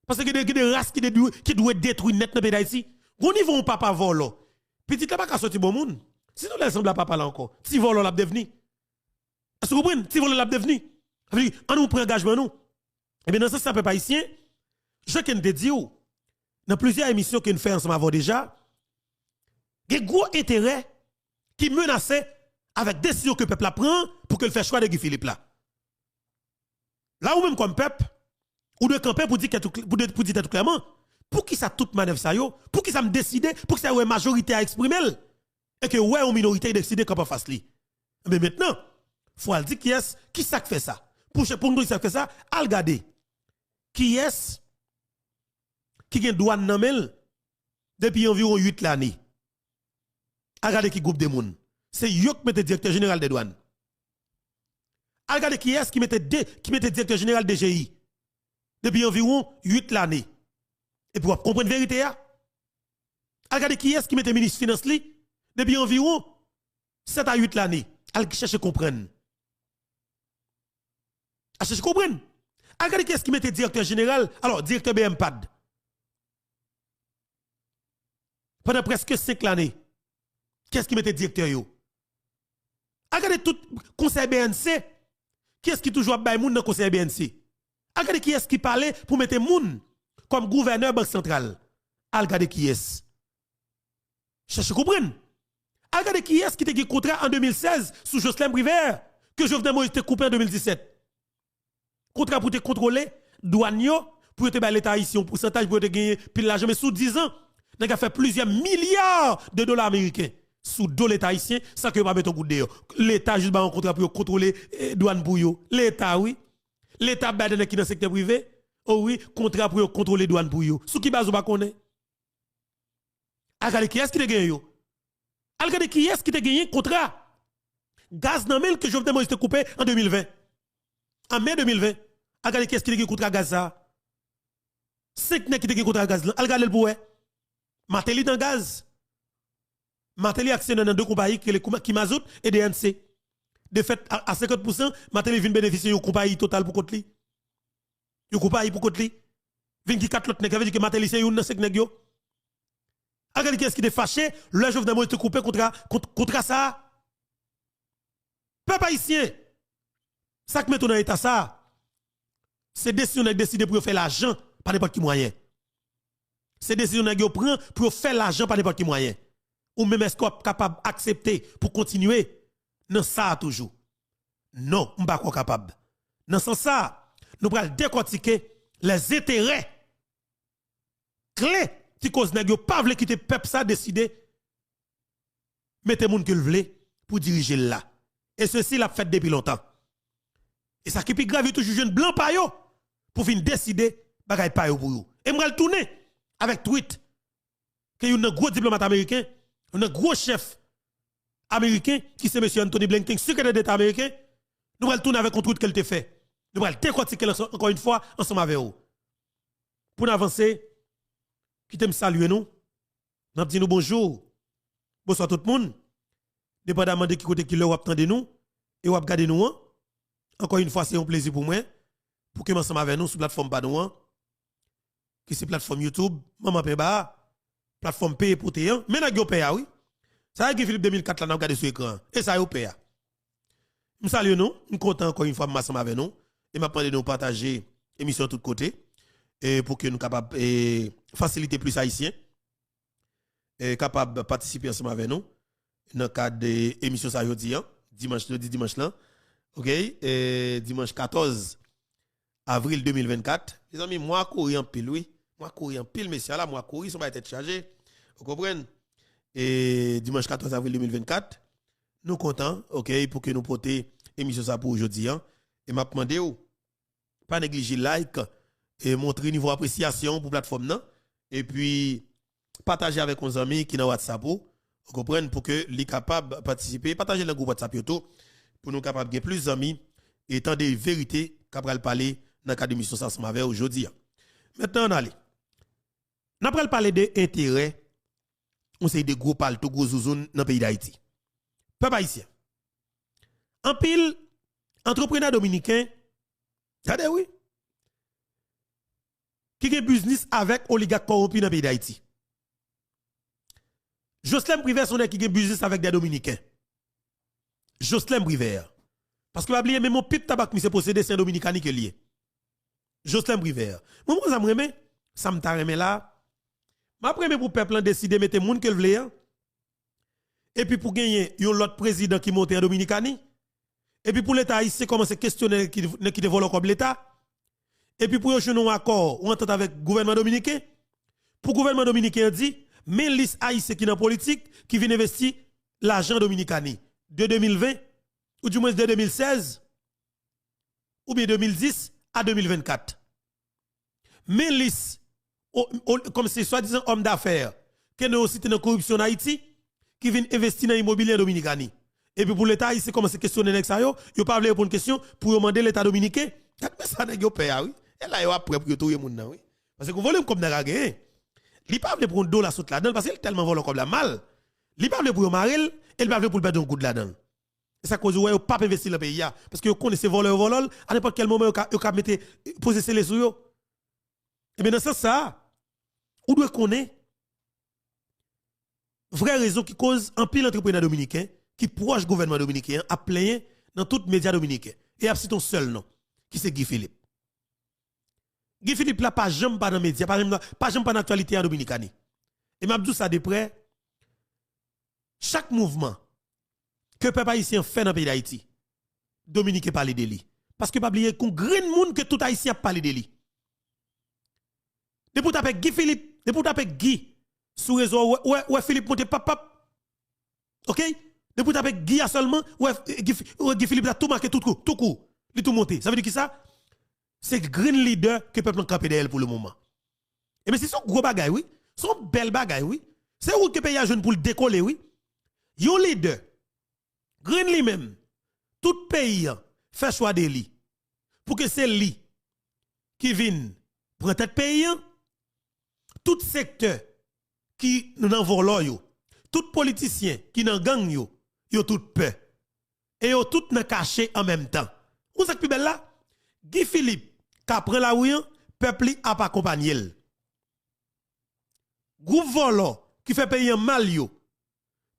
Paske gen de, gen de ras ki de, ki dwe detwi nèt nan peyi Dayiti. Gon nivo yon papa vòlò. Pitit la pa ka sòti bon moun. Sinon lè l sanble a papa l ankò, ti vòlò l ap devni. Èske w konprann? Ti vòlò l ap devni. Sa vle di, ann nou pran angajman nou. Ebyen, nan sans sa, pèp ayisyen, jan ke n te di w, nan plizyè emisyon ke n fè ansanm avè w deja, gen gwo enterè ki menase avèk desizyon ke pèp la pran pou ke l fè chwa de Guy Philippe la. La, ou menm kòm pèp, ou dwe kanpe pou di tèt ou, pou de, pou di tèt ou klèman, poukisa tout manèv sa yo? Poukisa m deside? Poukisa yo wè majorite a eksprime l? E ke wè yon minorite deside kanpe anfas li. Enben mentnan, fò al di kiyès, kisa k fè sa. Pou, pou nou di kisa k fè sa, al gade kiyès ki gen dwàn nan men l depi anviwon uit lane. Al gade ki gwoup de moun. Se yo k mete direktè jeneral dè dwàn. Al gade kiyès ki mete de, ki mete direktè jeneral D G I depi anviwon uit lane. Epi w ap konprann verite a. Al gade kiyès ki mete minis finans li depi anviwon sèt a uit lane. Al chèche konprann. Al chèche konprann. Al gade kiyès ki mete direktè jeneral, alò, direktè B M pad. Pandan prèske senk lane, kiyès ki mete direktè yo? Al gade tout konsèy B N C, kiyès ki toujou ap bay moun nan konsèy B N C? Al gade kiyès ki pale pou mete moun kòm gouvènè Bank Santral? Al gade kiyès. Chèche konprann. Al gade kiyès ki te gen kontra an de mil sèz sou Jocelerme Privert ke Jovenel Moïse te koupe an de mil disèt. Kontra pou te kontwole dwàn yo, pou yo te bay Leta ayisyen yon pousantaj pou yo te genyen pil lajan, men sou diz an, nèg ap fè plizyè milya de dola ameriken. sou do Leta ayisyen san ke yo pa mete yon goud deyò. Leta jis ba yo yon kontra pou yo kontwole eh, dwàn pou yo. Leta, wi. Leta ap bay de nèg ki nan sektè prive, o wi, kontra pou yo kontwole dwàn pou yo. Sou ki baz ou pa konnen? Al gade kiyès ki te genyen yo. Al gade kiyès ki te genyen kontra gaz nan men l ke Jovenel Moïse te koupe an de mil ven. An me de mil ven. Al gade kiyès ki te gen kontra gaz sa a. Senk nèg ki te gen kontra gaz lan. Al gade l pou wè. Martelly nan gaz. Martelly aksiyonè nan de konpayi ki rele Kuma- Kimazout e D N C. De fèt, a, a senkant pousan, Martelly vin benefisye yon konpayi total pou kont li. Yon konpayi pou kont li. Vin gen kat lòt nèg. Sa vle di ke Martelly se youn nan senk nèg yo. Al gade kiyès ki te fache lè Jovenel Moïse te koupe kontra, kont, kontra sa a. Pèp ayisyen, sa k mete w nan eta sa a, se desizyon nèg deside pou yo fè lajan pa nenpòt ki mwayen. Se desizyon nèg yo pran pou yo fè lajan pa nenpòt ki mwayen. Ou menm, èske w ap kapab aksepte pou kontinye nan sa a toujou? Non, m pa kwè w kapab. Nan sans sa a, nou pral dekòtike lèzenterè kle ki koz nèg yo pa vle kite pèp sa deside mete moun ke l vle pou dirije l la. E sesi l ap fèt depi lontan. E sa ki pi grav, yo toujou jwenn blan pa yo pou vin deside bagay pa yo pou yo. E m pral tounen avèk tweet ke youn nan gwo diplomat ameriken, youn nan gwo chèf ameriken, ki se mesye Anthony Blinken, sekretè deta ameriken, nou pral tounen avèk yon tweet ke l te fè. Nou pral dekòtike l ansanm, ankò yon fwa, ansanm avè w. Pou n avanse, kite m salye nou. N ap di nou bonjou, bonswa tout moun, depandaman de ki kote ki lè w ap tande nou e w ap gade nou an. Ankò yon fwa, se yon plezi pou mwen pou ke m ansanm avè nou sou platfòm pa nou an, ki se platfòm YouTube, Manman Penba a, platfòm peye pote an. Men nèg yo pè a, wi. Sa e Guy Philippe de mil kat la n ap gade sou ekran an. E sa yo pè a. M salye nou, m kontan ankò yon fwa m ansanm avè nou. E m ap mande nou pataje emisyon tout kote, e pou ke nou kapab e, fasilite plis Ayisyen e, kapab patisipe ansanm avè nou nan kad e, emisyon sa jodi an, dimanch, jodi dimanch lan. Oke, e, dimanch katòz avril de mil vennkat. Mezanmi, mwa kouri anpil, wi. Mwa kouri anpil, mesye, ala mwa kouri, se yon bagay tèt chaje. Ou konprann? E dimanch katòz avril de mil vennkat, nou kontan, oke, pou ke nou pote emisyon sa pou ou jodi an. E m ap mande w, pa neglije like, e montre nivo apresyasyon w pou platfòm nan. Epi, pataje avèk yon zanmi ki nan WhatsApp ou, ou konprann, pou ke li kapab patisipe. Pataje nan gwoup WhatsApp yo tou, pou nou kapab gen plis zanmi e tande verite k ap pral pale nan kad emisyon sa ansanm avè w jodi a. Mentnan, ann ale. N ap pral pale de enterè yon seri de gwo palto, gwo zouzoun nan peyi Dayiti. Pèp ayisyen, anpil antreprenè dominiken, gade wi, ki gen biznis avèk oligak kòwonpi nan peyi Dayiti. Joslèm Privè se yon nèg ki gen biznis avèk de dominiken. Joslèm Privè. Paske pa bliye, menm yon pip tabak misye posede, se an Dominikani ke l ye. Joslèm Privè. Mwen, mwen, sa m renmen, sa m ta renmen la, m ap renmen pou pèp lan deside mete moun ke l vle an, epi pou genyen yon lòt prezidan ki monte an Dominikani, epi pou Leta ayisyen kòmanse kesyone nèg ki, nèg ki te vòlò kòb Leta, epi pou yo jwenn yon akò, yon antant avèk gouvènman dominiken, pou gouvènman dominiken an di, men lis ayisyen ki nan politik, ki vin envesti lajan Dominikani, de de mil ven, ou di mwens de de mil sèz, oubyen de mil dis a de mil vennkat. Men lis, o, o, kòm se swadizan òm dafè, ke nou yo site nan koripsyon an Ayiti, ki vin envesti nan imobilye an Dominikani. Epi pou Leta ayisyen kòmanse kesyone nèg sa yo, yo pa vle reponn kesyon, pou yo mande Leta dominiken, gad men sa nèg yo pè a, wi. E la yo ap prè pou yo touye moun nan, wi. Paske gon volim kòb nèg la genyen. Li pa vle pou yon dola sot ladan l, paske l tèlman vòlò kòb la mal. Li pa vle pou yo mare l, e li pa vle pou l pèdi yon goud ladan l. E sa k koz ou wè yo p ap envesti nan peyi a. Paske yo konnen se vòlò yo vòlò l, a nenpòt kèl moman yo ka, yo ka mete, poze sele sou yo. Ebyen, nan sans sa a, ou dwe konnen vrè rezon ki koz anpil antreprenè dominiken, ki pwòch gouvènman dominiken an, ap plenyen nan tout medya dominiken. E y ap site yon sèl non, ki se Guy Philippe. Guy Philippe la pa janm pa nan medya, pa janm, pa janm pa nan aktyalite an Dominikani. E m ap di w sa de prè, chak mouvman ke pèp ayisyen an fè nan peyi Dayiti, Dominiken pale de li. Paske pa bliye, gon grenn moun ke tout Ayisyen ap pale de li. Depi w tape Guy Philippe, depi w tape Guy sou rezo, ou wè, ou wè, ou wè Philippe monte pap pap. Ok? Depi w tape Guy a sèlman, ou wè, Guy, ou wè Guy Philippe la tou make tout kou, tout kou. Li tou monte. Sa vle di kisa? Se grenn lidè ke pèp lan kanpe dèyè l pou le moman. Ebyen, se yon gwo bagay, wi. Se yon bèl bagay, wi. Se wout ke peyi a jwenn pou l dekole, wi. Yon lidè, grenn li menm, tout peyi an fè chwa de li. Pou ke se li ki vin pran tèt peyi an, tout sektè ki nan vòlò yo, tout politisyen ki nan gang yo, yo tout pè. E yo tout nan kache an menm tan. Ou sa k pi bèl la? Guy Philippe ka pran lari an, pèp li ap akonpanye l. Gwoup vòlò ki fè peyi an mal yo,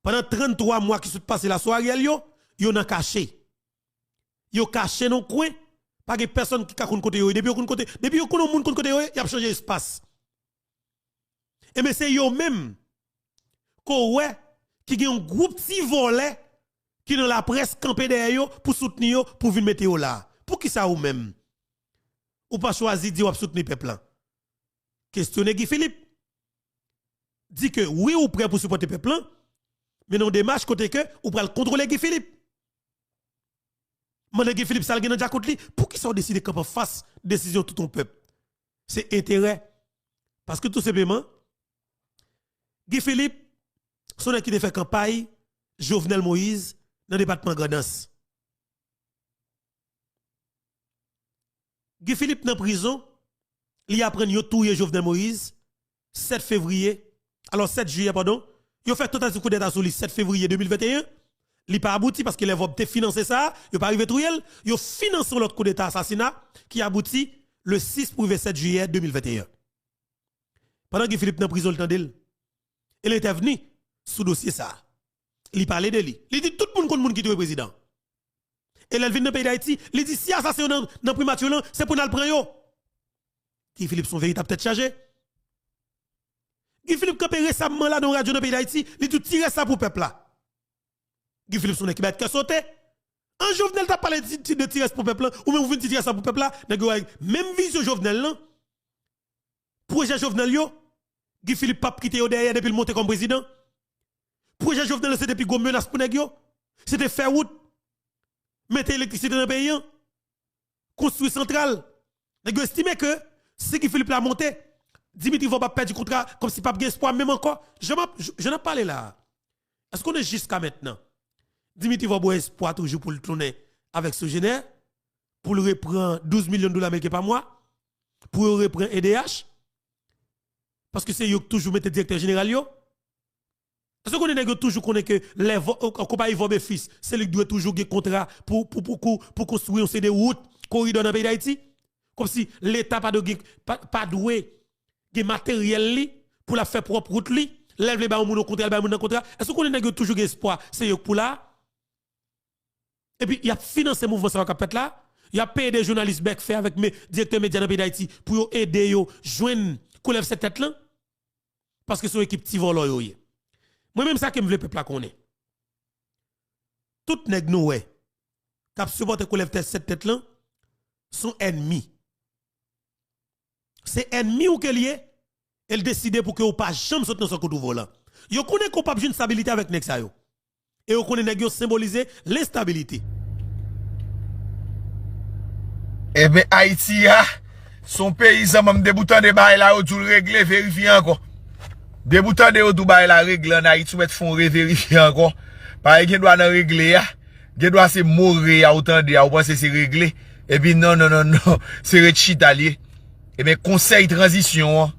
pandan tranntwa mwa ki sot pase la sou Ariel yo, yo nan kache. Yo kache nan kwen, pa gen pèsonn ki ka konn kote yo ye. Depi yo konn kote, depi yo konn yon moun konn kote yo ye, y ap chanje espas. Ebyen, se yo menm ke w wè ki gen yon gwoup ti vòlè ki nan laprès kanpe dèyè yo pou soutni yo, pou vin mete yo la. Poukisa ou menm, ou pa chwazi di w ap soutni pèp lan? Kestyone Guy Philippe. Di ke wi, ou prè pou sipòte pèp lan, men nan yon demach kote ke ou pral kontwole Guy Philippe. Mande Guy Philippe sa l gen nan djakout li. Poukisa w deside kanpe anfas desizyon tout yon pèp? Se enterè. Paske tou senpleman, Guy Philippe, se yon nèg ki te fè kanpay Jovenel Moïse nan depatman Grandans. Guy Philippe nan prizon, li aprann yo touye Jovenel Moïse sèt fevriye, alò sèt jiyè, padon, yo fè tantativ koudeta sou li sèt fevriye de mil venteyen, li pa abouti paske lè Vòb te finanse sa, yo pa rive touye l, yo finanse yon lòt koudeta asasina ki abouti le sis pou rive sèt jiyè de mil venteyen. Pandan Guy Philippe nan prizon, li tande l. E l entèvni sou dosye sa. Li pale de li. Li di tout moun konn moun ki touye prezidan. E lè l vin nan peyi Dayiti, li di si asasen yo nan, nan primati lan, se pou n al pran yo. Guy Philippe se yon veritab tèt chaje. Guy Philippe kanpe resamman la nan yon radyo nan peyi Dayiti, li di tirès sa pou pèp la. Guy Philippe se yon nèg ki bay kè sote. An Jovenel t ap pale ti, ti, de tirès pou pèp lan, ou menm ou vin di tirès sa pou pèp la, nèg yo wè menm vizyon Jovenel lan, pwojè Jovenel yo, Guy Philippe p ap kite yo dèyè depi l monte kòm prezidan. Pwojè Jovenel lan se te pi gwo menas pou nèg yo. Se te fè wout, mete elektrisite nan peyi an, konstwi santral. Nèg yo estime ke si Guy Philippe la monte, Dimitri Vorbe ap pèdi kontra, kòmsi p ap gen espwa menm ankò. Jan m ap, jan n ap pale la a, èske w konnen jiska mentnan, Dimitri Vorbe wè espwa toujou pou l tounen avèk Sogener, pou l repran douz milyon dola ameriken pa mwa, pou yo repran E D H? Paske se yo k toujou mete direktè jeneral yo. Èske w konnen nèg yo toujou konnen ke lè Vò-, konpayi Vorbe Fils, se li k dwe toujou gen kontra pou, pou, pou, pou, pou konstwi yon seri de wout, koridò nan peyi Dayiti? Kòmsi Leta pa dwe gen, pa, pa dwe gen materyèl li pou l ap fè pwòp wout li. Lè l vle bay yon moun yon kontra, l bay moun nan kontra. Èske w konnen nèg yo toujou gen espwa se yo k pou la? Epi, y ap finanse mouvman sa yo k ap fèt la. Y ap peye de jounalis bèk fè avèk me, direktè medya nan peyi Dayiti pou yo ede yo jwenn koulèv sèt tèt lan. Paske se yon ekip ti vòlò yo ye. Mwen menm sa ke m vle pèp la konnen. Tout nèg nou wè k ap sipòte koulèv tèt sèt tèt lan, se yon ènmi. Se ènmi w ke l ye, e l deside pou ke w pa janm sot nan sòk w twouve w lan. Yo konnen ke w p ap jwenn stabilite avèk nèg sa yo. E yo konnen nèg yo senbolize lenstabilite. Ebyen, Ayiti a, se yon peyi zanmanm, depi w tande bagay la, yo di w l regle, verifye ankò. Depi w tande yo di w bagay la regle ann Ayiti, ou mèt fè yon reverifye ankò. Paske gen dwa nan regle a, gen dwa se mo re a ou tande a, ou panse se regle. Epi non, non, non, non, se ret chita l ye. Ebyen, konsèy tranzisyon an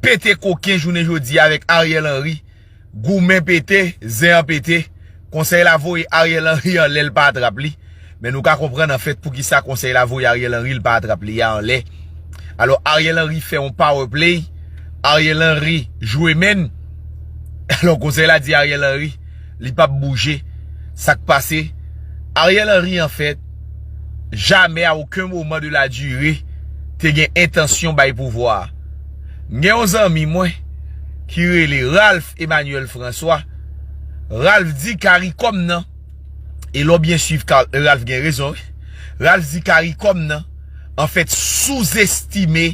pete koken jounen jodi a avèk Ariel Henry. Goumen pete, zen an pete. Konsèy la voye Ariel Henry anlè, l pa atrap li. Men nou ka konprann anfèt poukisa konsèy la voye Ariel Henry, l pa atrap li a anlè. Alò, Ariel Henry fè yon power play. Ariel Henry jwe menn. Alò, konsèy la di Ariel Henry, li p ap bouje. Sa k pase? Ariel Henry, anfèt, jamè, à aucun moment de la durée, te gen entansyon bay pouvwa a. M gen yon zanmi mwen ki rele Ralph Emmanuel François. Ralph di CARICOM nan, e lè w byen swiv, Ka-, Ralph gen rezon, wi. Ralph di CARICOM nan, anfèt, souzestime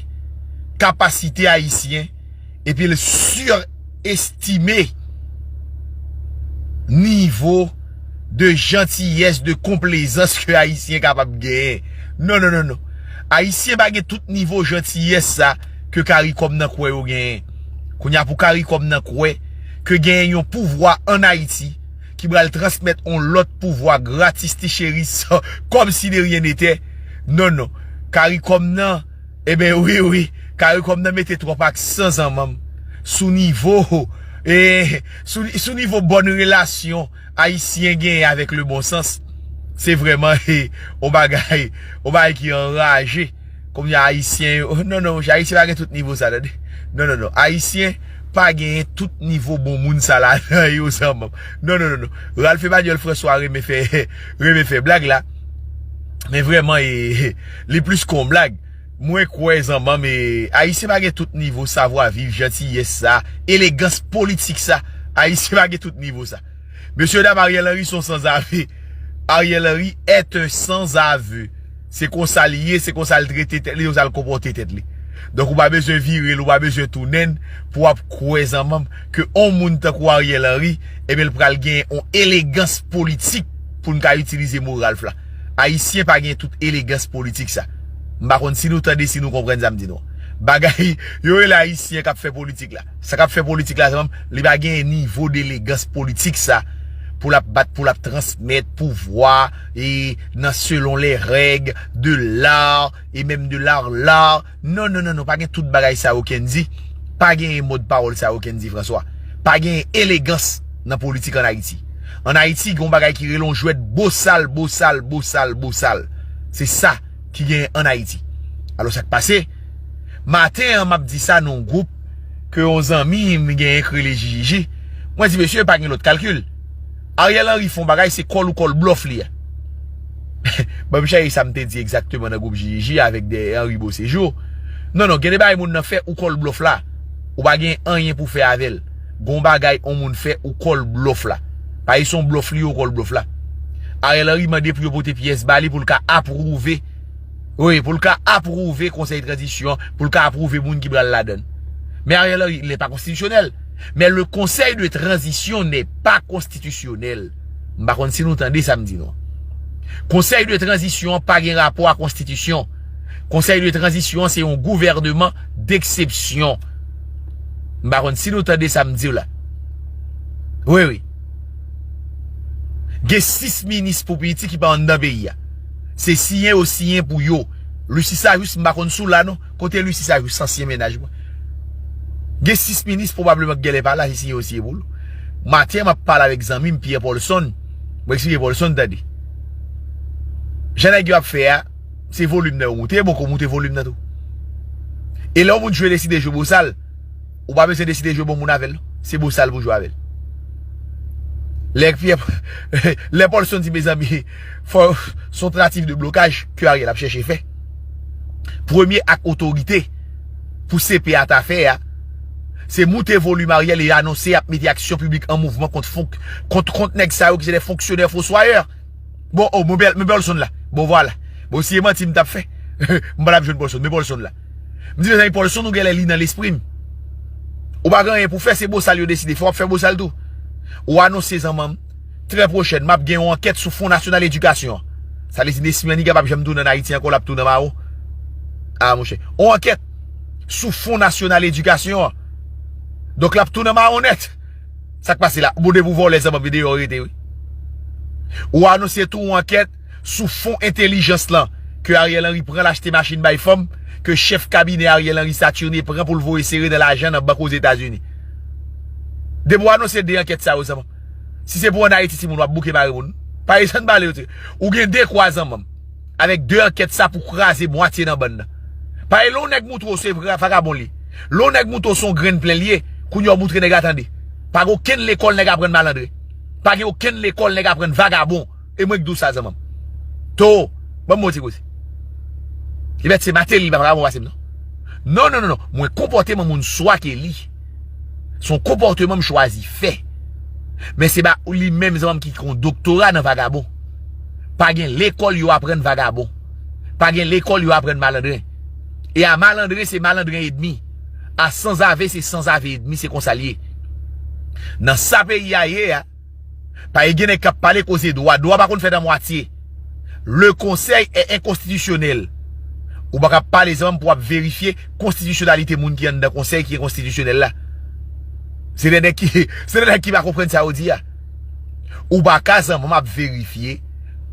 kapasite ayisyen, epi l sirestime nivo de jantiyès, de konplezans ke Ayisyen kapab genyen. Non, non, non, non. Ayisyen pa gen tout nivo jantiyès sa ke Karikòm nan kwè yo genyen. Kounye a pou Karikòm nan kwè ke genyen yon pouvwa ann Ayiti ki pral transmèt yon lòt pouvwa gratis ti cheri san, kòmsi de ryen netè. Non, non. Karikòm nan, Eben wi, wi. Karikòm nan mete twòp aksan zanmanm sou nivo, e, sou, sou nivo bòn relasyon Ayisyen genyen avèk le bon sans. Se vrèman, e, yon bagay, yon bagay ki anraje. Kounye a Ayisyen yo, non, non, monchè, Ayisyen pa gen tout nivo sa, tande. Non, non, non. Ayisyen pa genyen tout nivo bon moun sa ladan yo, zanmanm. Non, non, non, non. Ralph Emmanuel François renmen fè, renmen fè blag la. Men vrèman, e, li plis kon blag. Mwen kwè, zanmanm, e, Ayisyen pa gen tout nivo savwa viv, jantiyès sa, elegans politik sa. Ayisyen pa gen tout nivo sa. Mesye dam, Ariel Henry se yon sanzave. Ariel Henry est un sans-aveu. Se konsa li ye, se konsa l trete tèt li, se konsa l konpòte tèt li. Donk, ou pa bezwen vire l, ou pa bezwen tounen l pou w ap kwè, zanmanm, ke yon moun tankou Ariel Henry, ebyen, l pral gen yon elegans politik pou n ka itilize mo Ralph la. Ayisyen pa gen tout elegans politik sa. M pa konn si nou tande, si nou konprann sa m di nou. Bagay, yo rele Ayisyen k ap fè politik la. Sa k ap fè politik la, zanmanm, li pa gen nivo delegans politik sa pou l ap bat, pou l ap transmèt pouvwa e nan selon les règles de l'art et même de l'art l'art. Non, non, non, non, pa gen tout bagay sa yo, Kendy. Pa gen mòd pawòl sa yo, Kendy François. Pa gen elegans nan politik ann Ayiti. Ann Ayiti, gen yon bagay ki rele yon jwèt bosal, bosal, bosal, bosal. Se sa ki genyen ann Ayiti. Alò, sa k pase? Maten an, m ap di sa nan yon gwoup ke yon zanmi m genyen k rele Jijiji. Mwen di, mesye, pa gen lòt kalkil. Ariel Henry fè yon bagay, se kòl ou kòl blòf li a. Ban m chèche sa m te di egzakteman nan gwoup Jijiji avèk de Henry Beauséjour. Non, non, gen de bagay moun nan fè ou kòl blòf la. Ou pa gen anyen pou fè avè l. Gon bagay yon moun fè ou kòl blòf la. Pa e se yon blòf li yo kòl blòf la. Ariel Henry mande pou yo pote pyès ba li pou l ka apwouve. Wi, pou l ka apwouve konsèy tranzisyon, pou l ka apwouve moun ki pral ladan l. Men Ariel Henry, il n'est pas constitutionnel. Mais le conseil de transition n'est pas constitutionnel. M pa konn si nou tande sa m di nou. Konsèy de tranzisyon an pa gen rapò a konstitisyon. Konsèy de tranzisyon an se yon gouvènman deksepsyon. M pa konn si nou tande sa m di w la. Wi, wi. Gen sis minis pou piti ki pa anndan peyi a. Se siyen yo siyen pou yo. Lucie Sageus, m pa konn si w la non. Kote Lucie Sageus, ansyen mennaj mwen? Gen sis minis pwobableman ki genlè pa la, se siyen yo siyen pou l. Maten an, m ap pale avèk zanmi m, Pierre Paulson. Mwen eksplike Paulson, tande. Jan nèg yo ap fè a, se volim nan yo moute, bon, ko moute volim nan tou. E lè yon moun jwe deside jwe bosal, ou pa bezwen deside jwe bon moun avè l, non. Se bosal pou jwe avè l. Lè Pierre, lè Paulson di, mezanmi, fò, se yon tantativ de blokaj ke Ariel ap chèche fè. Premye ak otorite pou C P A ta fè a, se moute volim Ariel e anonse y ap mete aksyon piblik an mouvman kont fonk-, kont, kont nèg sa yo ki se de fonksyonè foswayè. Bon, oh, men Paulson la. Bon, vwala. Bon, si e manti m t ap fè, m pa t ap jwenn Paulson, men Paulson la. M di, mezanmi, Paulson, ou genlè li nan lespri m. Ou pa gen anyen pou fè, se bosal yo deside. Fò w ap fè bosal tou. Ou anonse zanmanm, trè pwochèn, m ap gen yon ankèt sou Fon Nasyonal Edikasyon an. Sa vle di, Nesmy Maniga p ap janm tounen ann Ayiti ankò, l ap tounen mawon. A, monchè. Yon ankèt sou Fon Nasyonal Edikasyon an. Donk, l ap tounen mawon nèt. Sa k pase la? Bon, depi w vòlè, zanmanm, deyò w rete, wi. Ou anonse tou yon ankèt sou fon entèlijans lan, ke Ariel Henry pran l achte machin bay fanm, ke chèf kabinè Ariel Henry Saturne pran pou l voye sere nan lajan nan bank Ozetazini. Depi w anonse de ankèt sa yo, zanmanm, si se pou ann Ayiti, timoun, w ap bouke mare moun. Pa esann pale yo, ti. Ou gen de kwa, zanmanm, avèk de ankèt sa pou kraze mwatye nan bann nan. Paske lè yon nèg moutre w se vra-, vagabon li ye. Lè yon nèg moutre w se yon grenn plen li ye, kounye a w moutre nèg la tande. Pa gen okenn lekòl nèg aprann malandren. Pa gen okenn lekòl nèg aprann vagabon. E mwen k di w sa, zanmanm. To, ban m yon ti koze. Ebyen, se Martelly pa vagabon pase m, non. Non, non, non, non. Mwen konpòteman moun swa ke li. Se yon konpòteman m chwazi fè. Men se pa li menm, zanmanm, ki gen yon doktora nan vagabon. Pa gen lekòl yo aprann vagabon. Pa gen lekòl yo aprann malandren. E a malandren, se malandren edmi. A sanzave, se sanzave edmi, se konsa l ye. Nan sa peyi a ye a, Pa gen nèg k ap pale koze dwa. Dwa pa konn fèt an mwatye. Le Conseil est inconstitutionnel. Ou pa ka pale zanmi pou w ap verifye konstitisyonalite moun ki anndan konsèy ki enkonstitisyonèl la. Se de nèg ki, se de nèg ki pa konprann sa yo di a. Ou pa ka zanmi ap verifye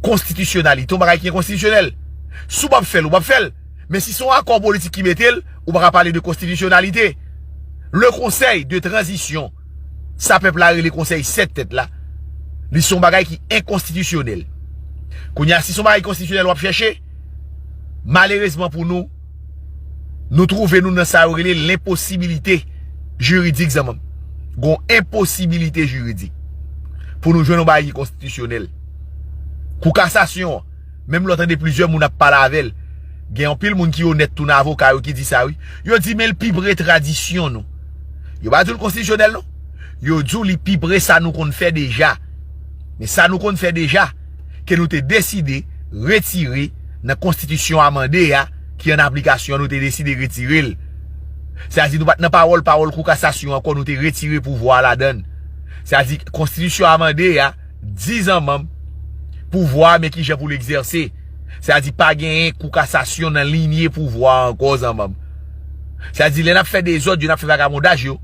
konstitisyonalite yon bagay ki enkonstitisyonèl. Si w p ap fè l, ou p ap fè l. Men si se yon akò politik ki mete l, ou pa ka pale de konstitisyonalite. Le Conseil de transition, sa pèp la rele konsèy sèt tèt la, li se yon bagay ki enkonstitisyonèl. Kounye a, si se yon bagay konstitisyonèl w ap chèche, malerezman pou nou, nou twouve nou nan sa yo rele lenposibilite jiridik, zanmi m. Gon enposibilite jiridik pou nou jwenn yon bagay ki konstitisyonèl. Kou kasasyon an, menm lè w tande plizyè moun ap pale avè l, gen anpil moun ki onèt tou nan avoka yo ki di sa, wi. Yo di, men l pi pre tradisyon nou. Yo pa di w l konstitisyonèl, non. Yo di w li pi pre sa nou konn fè deja. Men sa nou konn fè deja, ke nou te deside retire nan konstitisyon amande a, ki an aplikasyon, nou te deside retire l. Sa di nou pa t nan pawòl, pawòl kou kasasyon ankò, nou te retire pouvwa a ladan l. Sa di konstitisyon amande a, di zanmi m pouvwa a, men kijan pou l egzèse. Sa di pa genyen kou kasasyon nan linye pouvwa a ankò, zanmi m. Sa di lè n ap fè dezòd yo, n ap fè vagabondaj yo,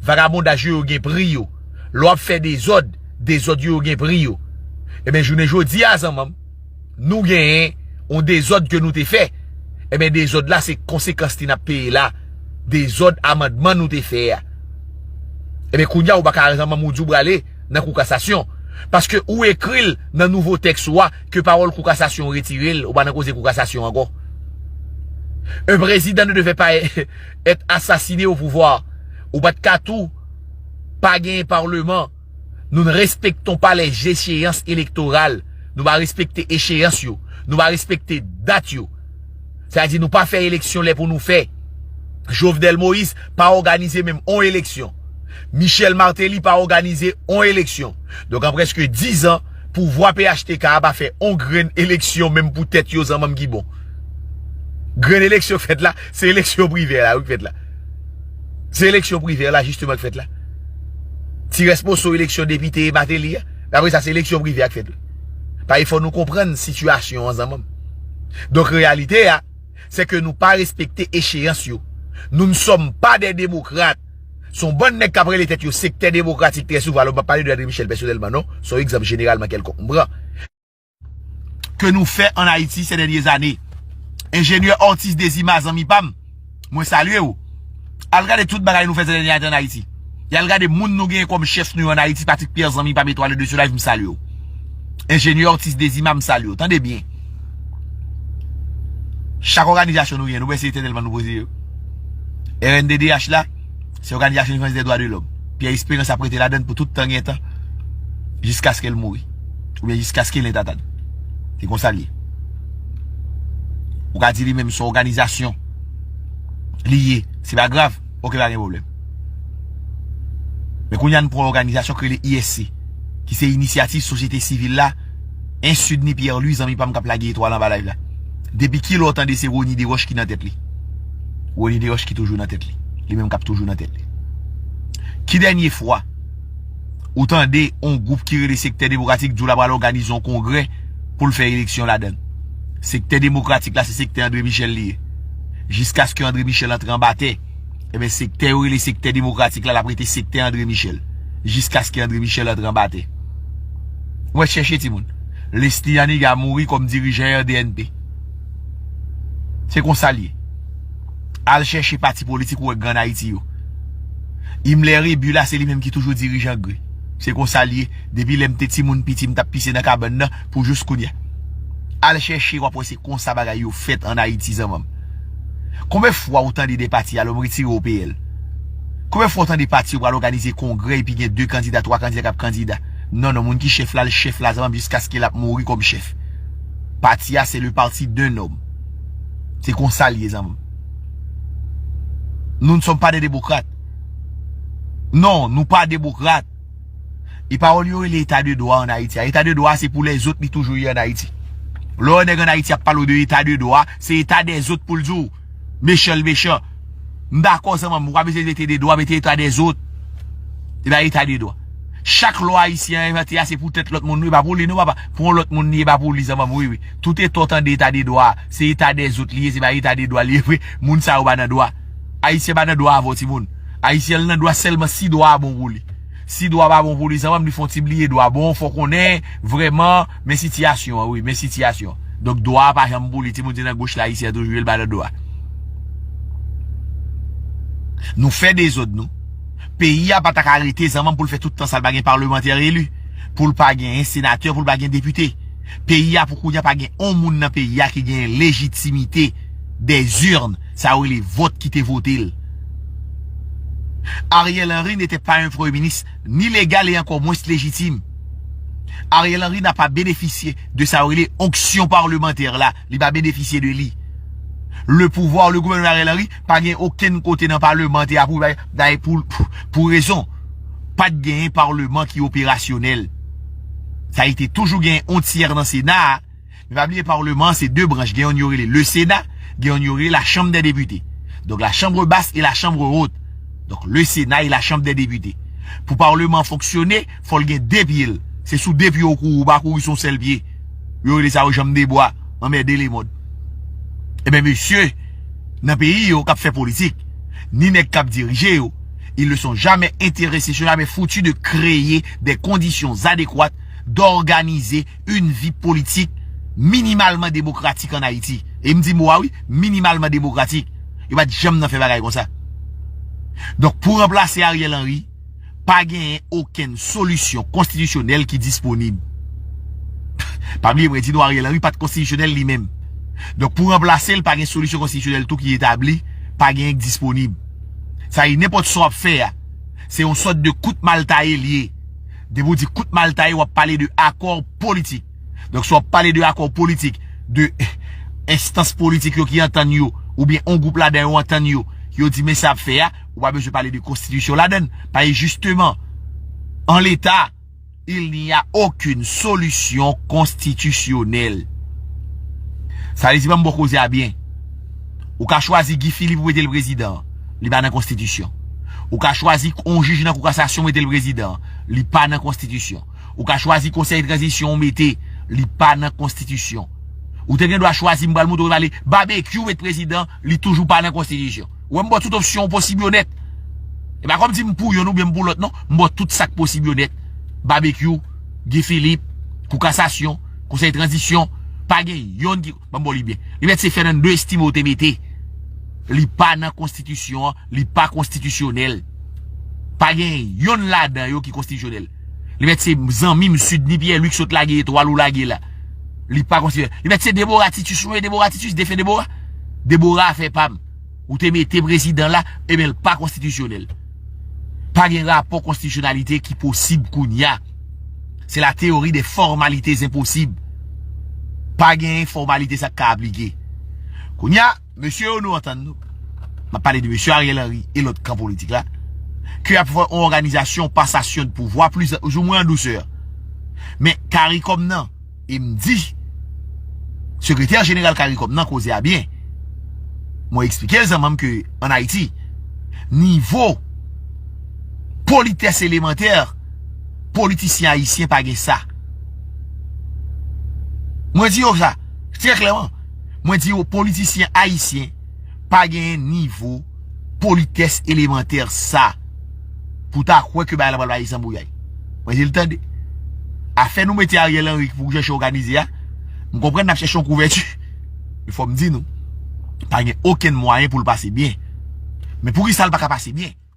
vagabondaj yo, yo gen pri yo. Lè w ap fè dezòd, dezòd yo, yo gen pri yo. Ebyen, jounen jodi a, zanmi m, nou genyen yon dezòd ke nou te fè. Ebyen, dezòd la, se konsekans li n ap peye la. Dezòd amandman nou te fè a. Ebyen, kounye a, ou pa ka zanmi m ou di w prale nan kou kasasyon. Paske ou ekri l nan nouvo tèks ou a ke pawòl kou kasasyon retire l, ou pa nan koze kou kasasyon ankò. Un président ne devait pas être assassiné au pouvoir. Ou pa t ka tou pa genyen palman. Nous ne respectons pas les échéances électorales. Nou pa respekte echeyans yo. Nou pa respekte dat yo. Sa di nou pa fè eleksyon lè pou nou fè. Jovenel Moïse pa òganize menm on eleksyon. Michel Martelly pa òganize on eleksyon. Donk, an prèske diz an, pouvwa P H T K a pa fè on grenn eleksyon menm pou tèt yo, zanmi m, ki bon. Grenn eleksyon k fèt la, se eleksyon Privè la, wi, k fèt la. Se eleksyon Privè la, jisteman, k fèt la. Ti rès moso eleksyon depite Martelly a. Apre sa, se eleksyon Privè a k fèt la. Paske fò nou konprann sitiyasyon an, zanmi m. Donk, reyalite a, se ke nou pa respekte echeyans yo. Nous ne sommes pas des démocrates. Se yon bann nèg k ap rele tèt yo sektè demokratik trè souvan. Alò, m p ap pale de André Michel pèsonèlman, non. Se yon egzanp jeneralman kèlkonk m pran. Ke nou fè an Ayiti ces dernières années. Enjenyè Ortiz Dezima, zanmi pa m, mwen salye w. Al gade tout bagay nou fè ces dernières années an Ayiti. E al gade moun nou genyen kòm chèf nou yo an Ayiti, Patrick Pierre, zanmi pa m, Etwal de Soleil, m salye w. Enjenyè Ortiz Dezima, m salye w. Tande byen. Chak òganizasyon nou genyen, nou wè se etènèlman nou poze yo. R N D D H la, se òganizasyon defansè dwa de lòm. Pierre Espérance ap rete ladan l pou tout tan gen tan, jiskaske l mouri. Oubyen jiskaske l entatad. Se konsa l ye. Ou ka di li menm se yon òganizasyon li ye. Se pa grav. Oke, pa gen pwoblèm. Men kounye a, n pran yon òganizasyon ki rele I S C, ki se inisyativ sosyete sivil la, en Sydney Pierre Louis, zanmi pa m k ap lage etwal anba live la. Depi kilè w tande se Rony Desroches ki nan tèt li? Rony Desroches ki toujou nan tèt li. Li menm k ap toujou nan tèt li. Ki dènye fwa ou tande yon gwoup ki rele Sektè Demokratik di w l ap al òganize yon kongrè pou l fè eleksyon ladan l? Sektè Demokratik la, se sektè André Michel li ye. Jiskaske André Michel antre anba tè, ebyen, sektè yo rele Sektè Demokratik la, l ap rete sektè André Michel. Jiskaske André Michel antre anba tè. Mwen chèche timoun. Leslie Aniga mouri kòm dirijan R D N P. Se konsa l ye. Al chèche pati politik ou wè k gen ann Ayiti yo. Himmler Rébu la, se li menm ki toujou dirijan gre. Se konsa l ye. Depi lè m te timoun piti, m t ap pise nan kabann nan pou jous kounye a. Al chèche, w ap wè se konsa bagay yo fèt ann Ayiti, zanmi m. Konbyen fwa ou tande de pati, alò m retire O P L? Konbyen fwa ou tande pati yo pral òganize kongrè epi gen de kandida, twa kandida k ap kandida? Non, non, moun ki chèf la, l chèf la, zanmi m, jiskaske l ap mouri kòm chèf. Pati a, se le parti d'un homme. Se konsa l ye, zanmi m. Nous ne sommes pas des démocrates. Non, nou pa demokrat. E pawòl yo rele eta de dwa ann Ayiti a. Eta de dwa a, se pou lèzòt li toujou ye ann Ayiti. Lè w wè nèg ann Ayiti ap pale w de eta de dwa, se eta dèzòt pou l di w. Mechan l mechan. M dakò, zanmi m, ou pa bezwen mete de dwa, mete eta dèzòt. E pa eta de dwa. Chak lwa ayisyen an envante a, se pou tèt lòt moun, wi, pa pou li, non, papa. Pou yon lòt moun li ye, pa pou li, zanmi m, wi, wi. Tout eta w tande, eta de dwa, se eta dèzòt li ye, se pa eta de dwa li ye vre. Moun sa yo pa nan dwa. Ayisyen pa nan dwa avè w, timoun. Ayisyen nan dwa sèlman si dwa a bon pou li. Si dwa pa bon pou li, zanmi m, li fè yon ti bliye dwa. Bon, fò w konnen, vrèman, men sitiyasyon an, wi, men sitiyasyon an. Donk, dwa a pa janm pou li, timoun, se nan goch la, ayisyen an toujou ye, l pa nan dwa. Nou fè dezòd, nou. Peyi a pa ta ka rete, zanmi m, pou l fè tout tan sa, l pa gen palmantè eli, pou l pa gen senatè, pou l pa gen depite. Peyi a, pou kounye a, pa gen yon moun nan peyi a ki gen lejitimite dèzirn, sa yo rele vòt ki te vote l. Ariel Henry n'était pas un premier ministre ni légal et encore moins légitime. Ariel Henry n'a pas bénéficié de sa yo rele onction parlementaire la. Li pa benefisye de li. Le pouvoir, le gouvènman Ariel Henry, pa gen okenn kote nan palman te apwouve bagay pou, pou, pou rezon. Pa t genyen palman ki operasyonèl. Sa ete toujou genyen yon tyè nan Sena a. Men pa bliye palman an se de branch. Gen yonn yo rele le Sena, gen yonn yo rele la Chambre des députés. Donk la Chambre basse et la Chambre haute. Donk le Sena e la Chanm dè Depite. Pou palman an fonksyone, fò l gen de pye l. Se sou de pye w kouri, ou pa kouri sou yon sèl pye. Yo rele sa yo janm de bwa, anmède lemonn. Ebyen mesye, nan peyi yo k ap fè politik, ni nèg k ap dirije yo, ils ne sont jamais intéressés, sont jamais foutus de créer des conditions adéquates d'organiser une vie politique minimalement démocratique en Haïti. E m di mo a wi, minimalement démocratique. Yo pa t janm nan fè bagay konsa. Donk, pou ranplase Ariel Henry, pa genyen okenn solisyon konstitisyonèl ki disponib. Pa bliye, mwen di nou, Ariel Henry pa t konstitisyonèl li menm. Donk, pou ranplase l, pa gen solisyon konstitisyonèl tou ki etabli, pa genyen k disponib. Sa e nenpòt sa w ap fè a, se yon sòt de kout maltaye l ye. Depi w di kout maltaye, w ap pale de akò politik. Donk, si w ap pale de akò politik, de enstans politik yo ki antann yo, oubyen yon gwoup ladan yo antann yo, yo di men sa ap fè a, ou pa bezwen pale de konstitisyon ladan l. Paske jisteman, an leta, il n'y a aucune solution constitutionnelle. Sa vle di, ban m bon koze a byen. Ou ka chwazi Guy Philippe ou mete l prezidan, li pa nan konstitisyon. Ou ka chwazi yon jij nan kou kasasyon mete l prezidan, li pa nan konstitisyon. Ou ka chwazi konsèy tranzisyon ou mete, li pa nan konstitisyon. Ou te gen dwa chwazi, m pral montre w pale, Babekyou met prezidan, li toujou pa nan konstitisyon. Ou wè m ba w tout opsyon posib yo nèt. E pa kòm di m pou yonn oubyen m pou lòt non, m ba w tout sa k posib yo nèt. Babekyou, Guy Philippe, kou kasasyon, konsèy tranzisyon, pa gen yonn ki, ban m ba w li byen. Li mèt se Fernando Estimo te mete. Li pa nan konstitisyon an, li pa konstitisyonèl. Pa gen yonn ladan yo ki konstitisyonèl. Li mèt se zanmi m Sidney Pierre Luc sot lage etwal ou lage la. Li pa konstitisyonèl. Li mèt se Deborah Titus, ou wè Deborah Titus, defen Deborah. Deborah afè pa m. Ou te mete prezidan la, ebyen l pa konstitisyonèl. Pa gen rapò konstitisyonalite ki posib kounye a. C'est la théorie des formalités impossibles. Pa gen fòmalite sa k ka aplike. Kounye a, mesye yo nou antann nou. M ap pale de mesye Ariel Henry e lòt kan politik la. Ke y ap fè yon òganizasyon pasasyon de pouvwa pli, ouzou mwen an dousè. Men CARICOM nan, e m di, sekretè jeneral CARICOM nan koze a byen. Mwen eksplike l zanmi m ke ann Ayiti, nivo politès elemantè, politisyen ayisyen pa gen sa. Mwen di yo sa, trè klèman. Mwen di yo, politisyen ayisyen pa genyen nivo politès elemantè sa. Pou ta kwè ke bagay la pral bay zanbouyay. Mwen di l tande. Afè nou mete Ariel Henry pou chèche òganize a, m konprann n ap chèche yon kouvèti. Men fò m di nou, pa gen okenn mwayen pou l pase byen. Men poukisa l pa ka pase byen?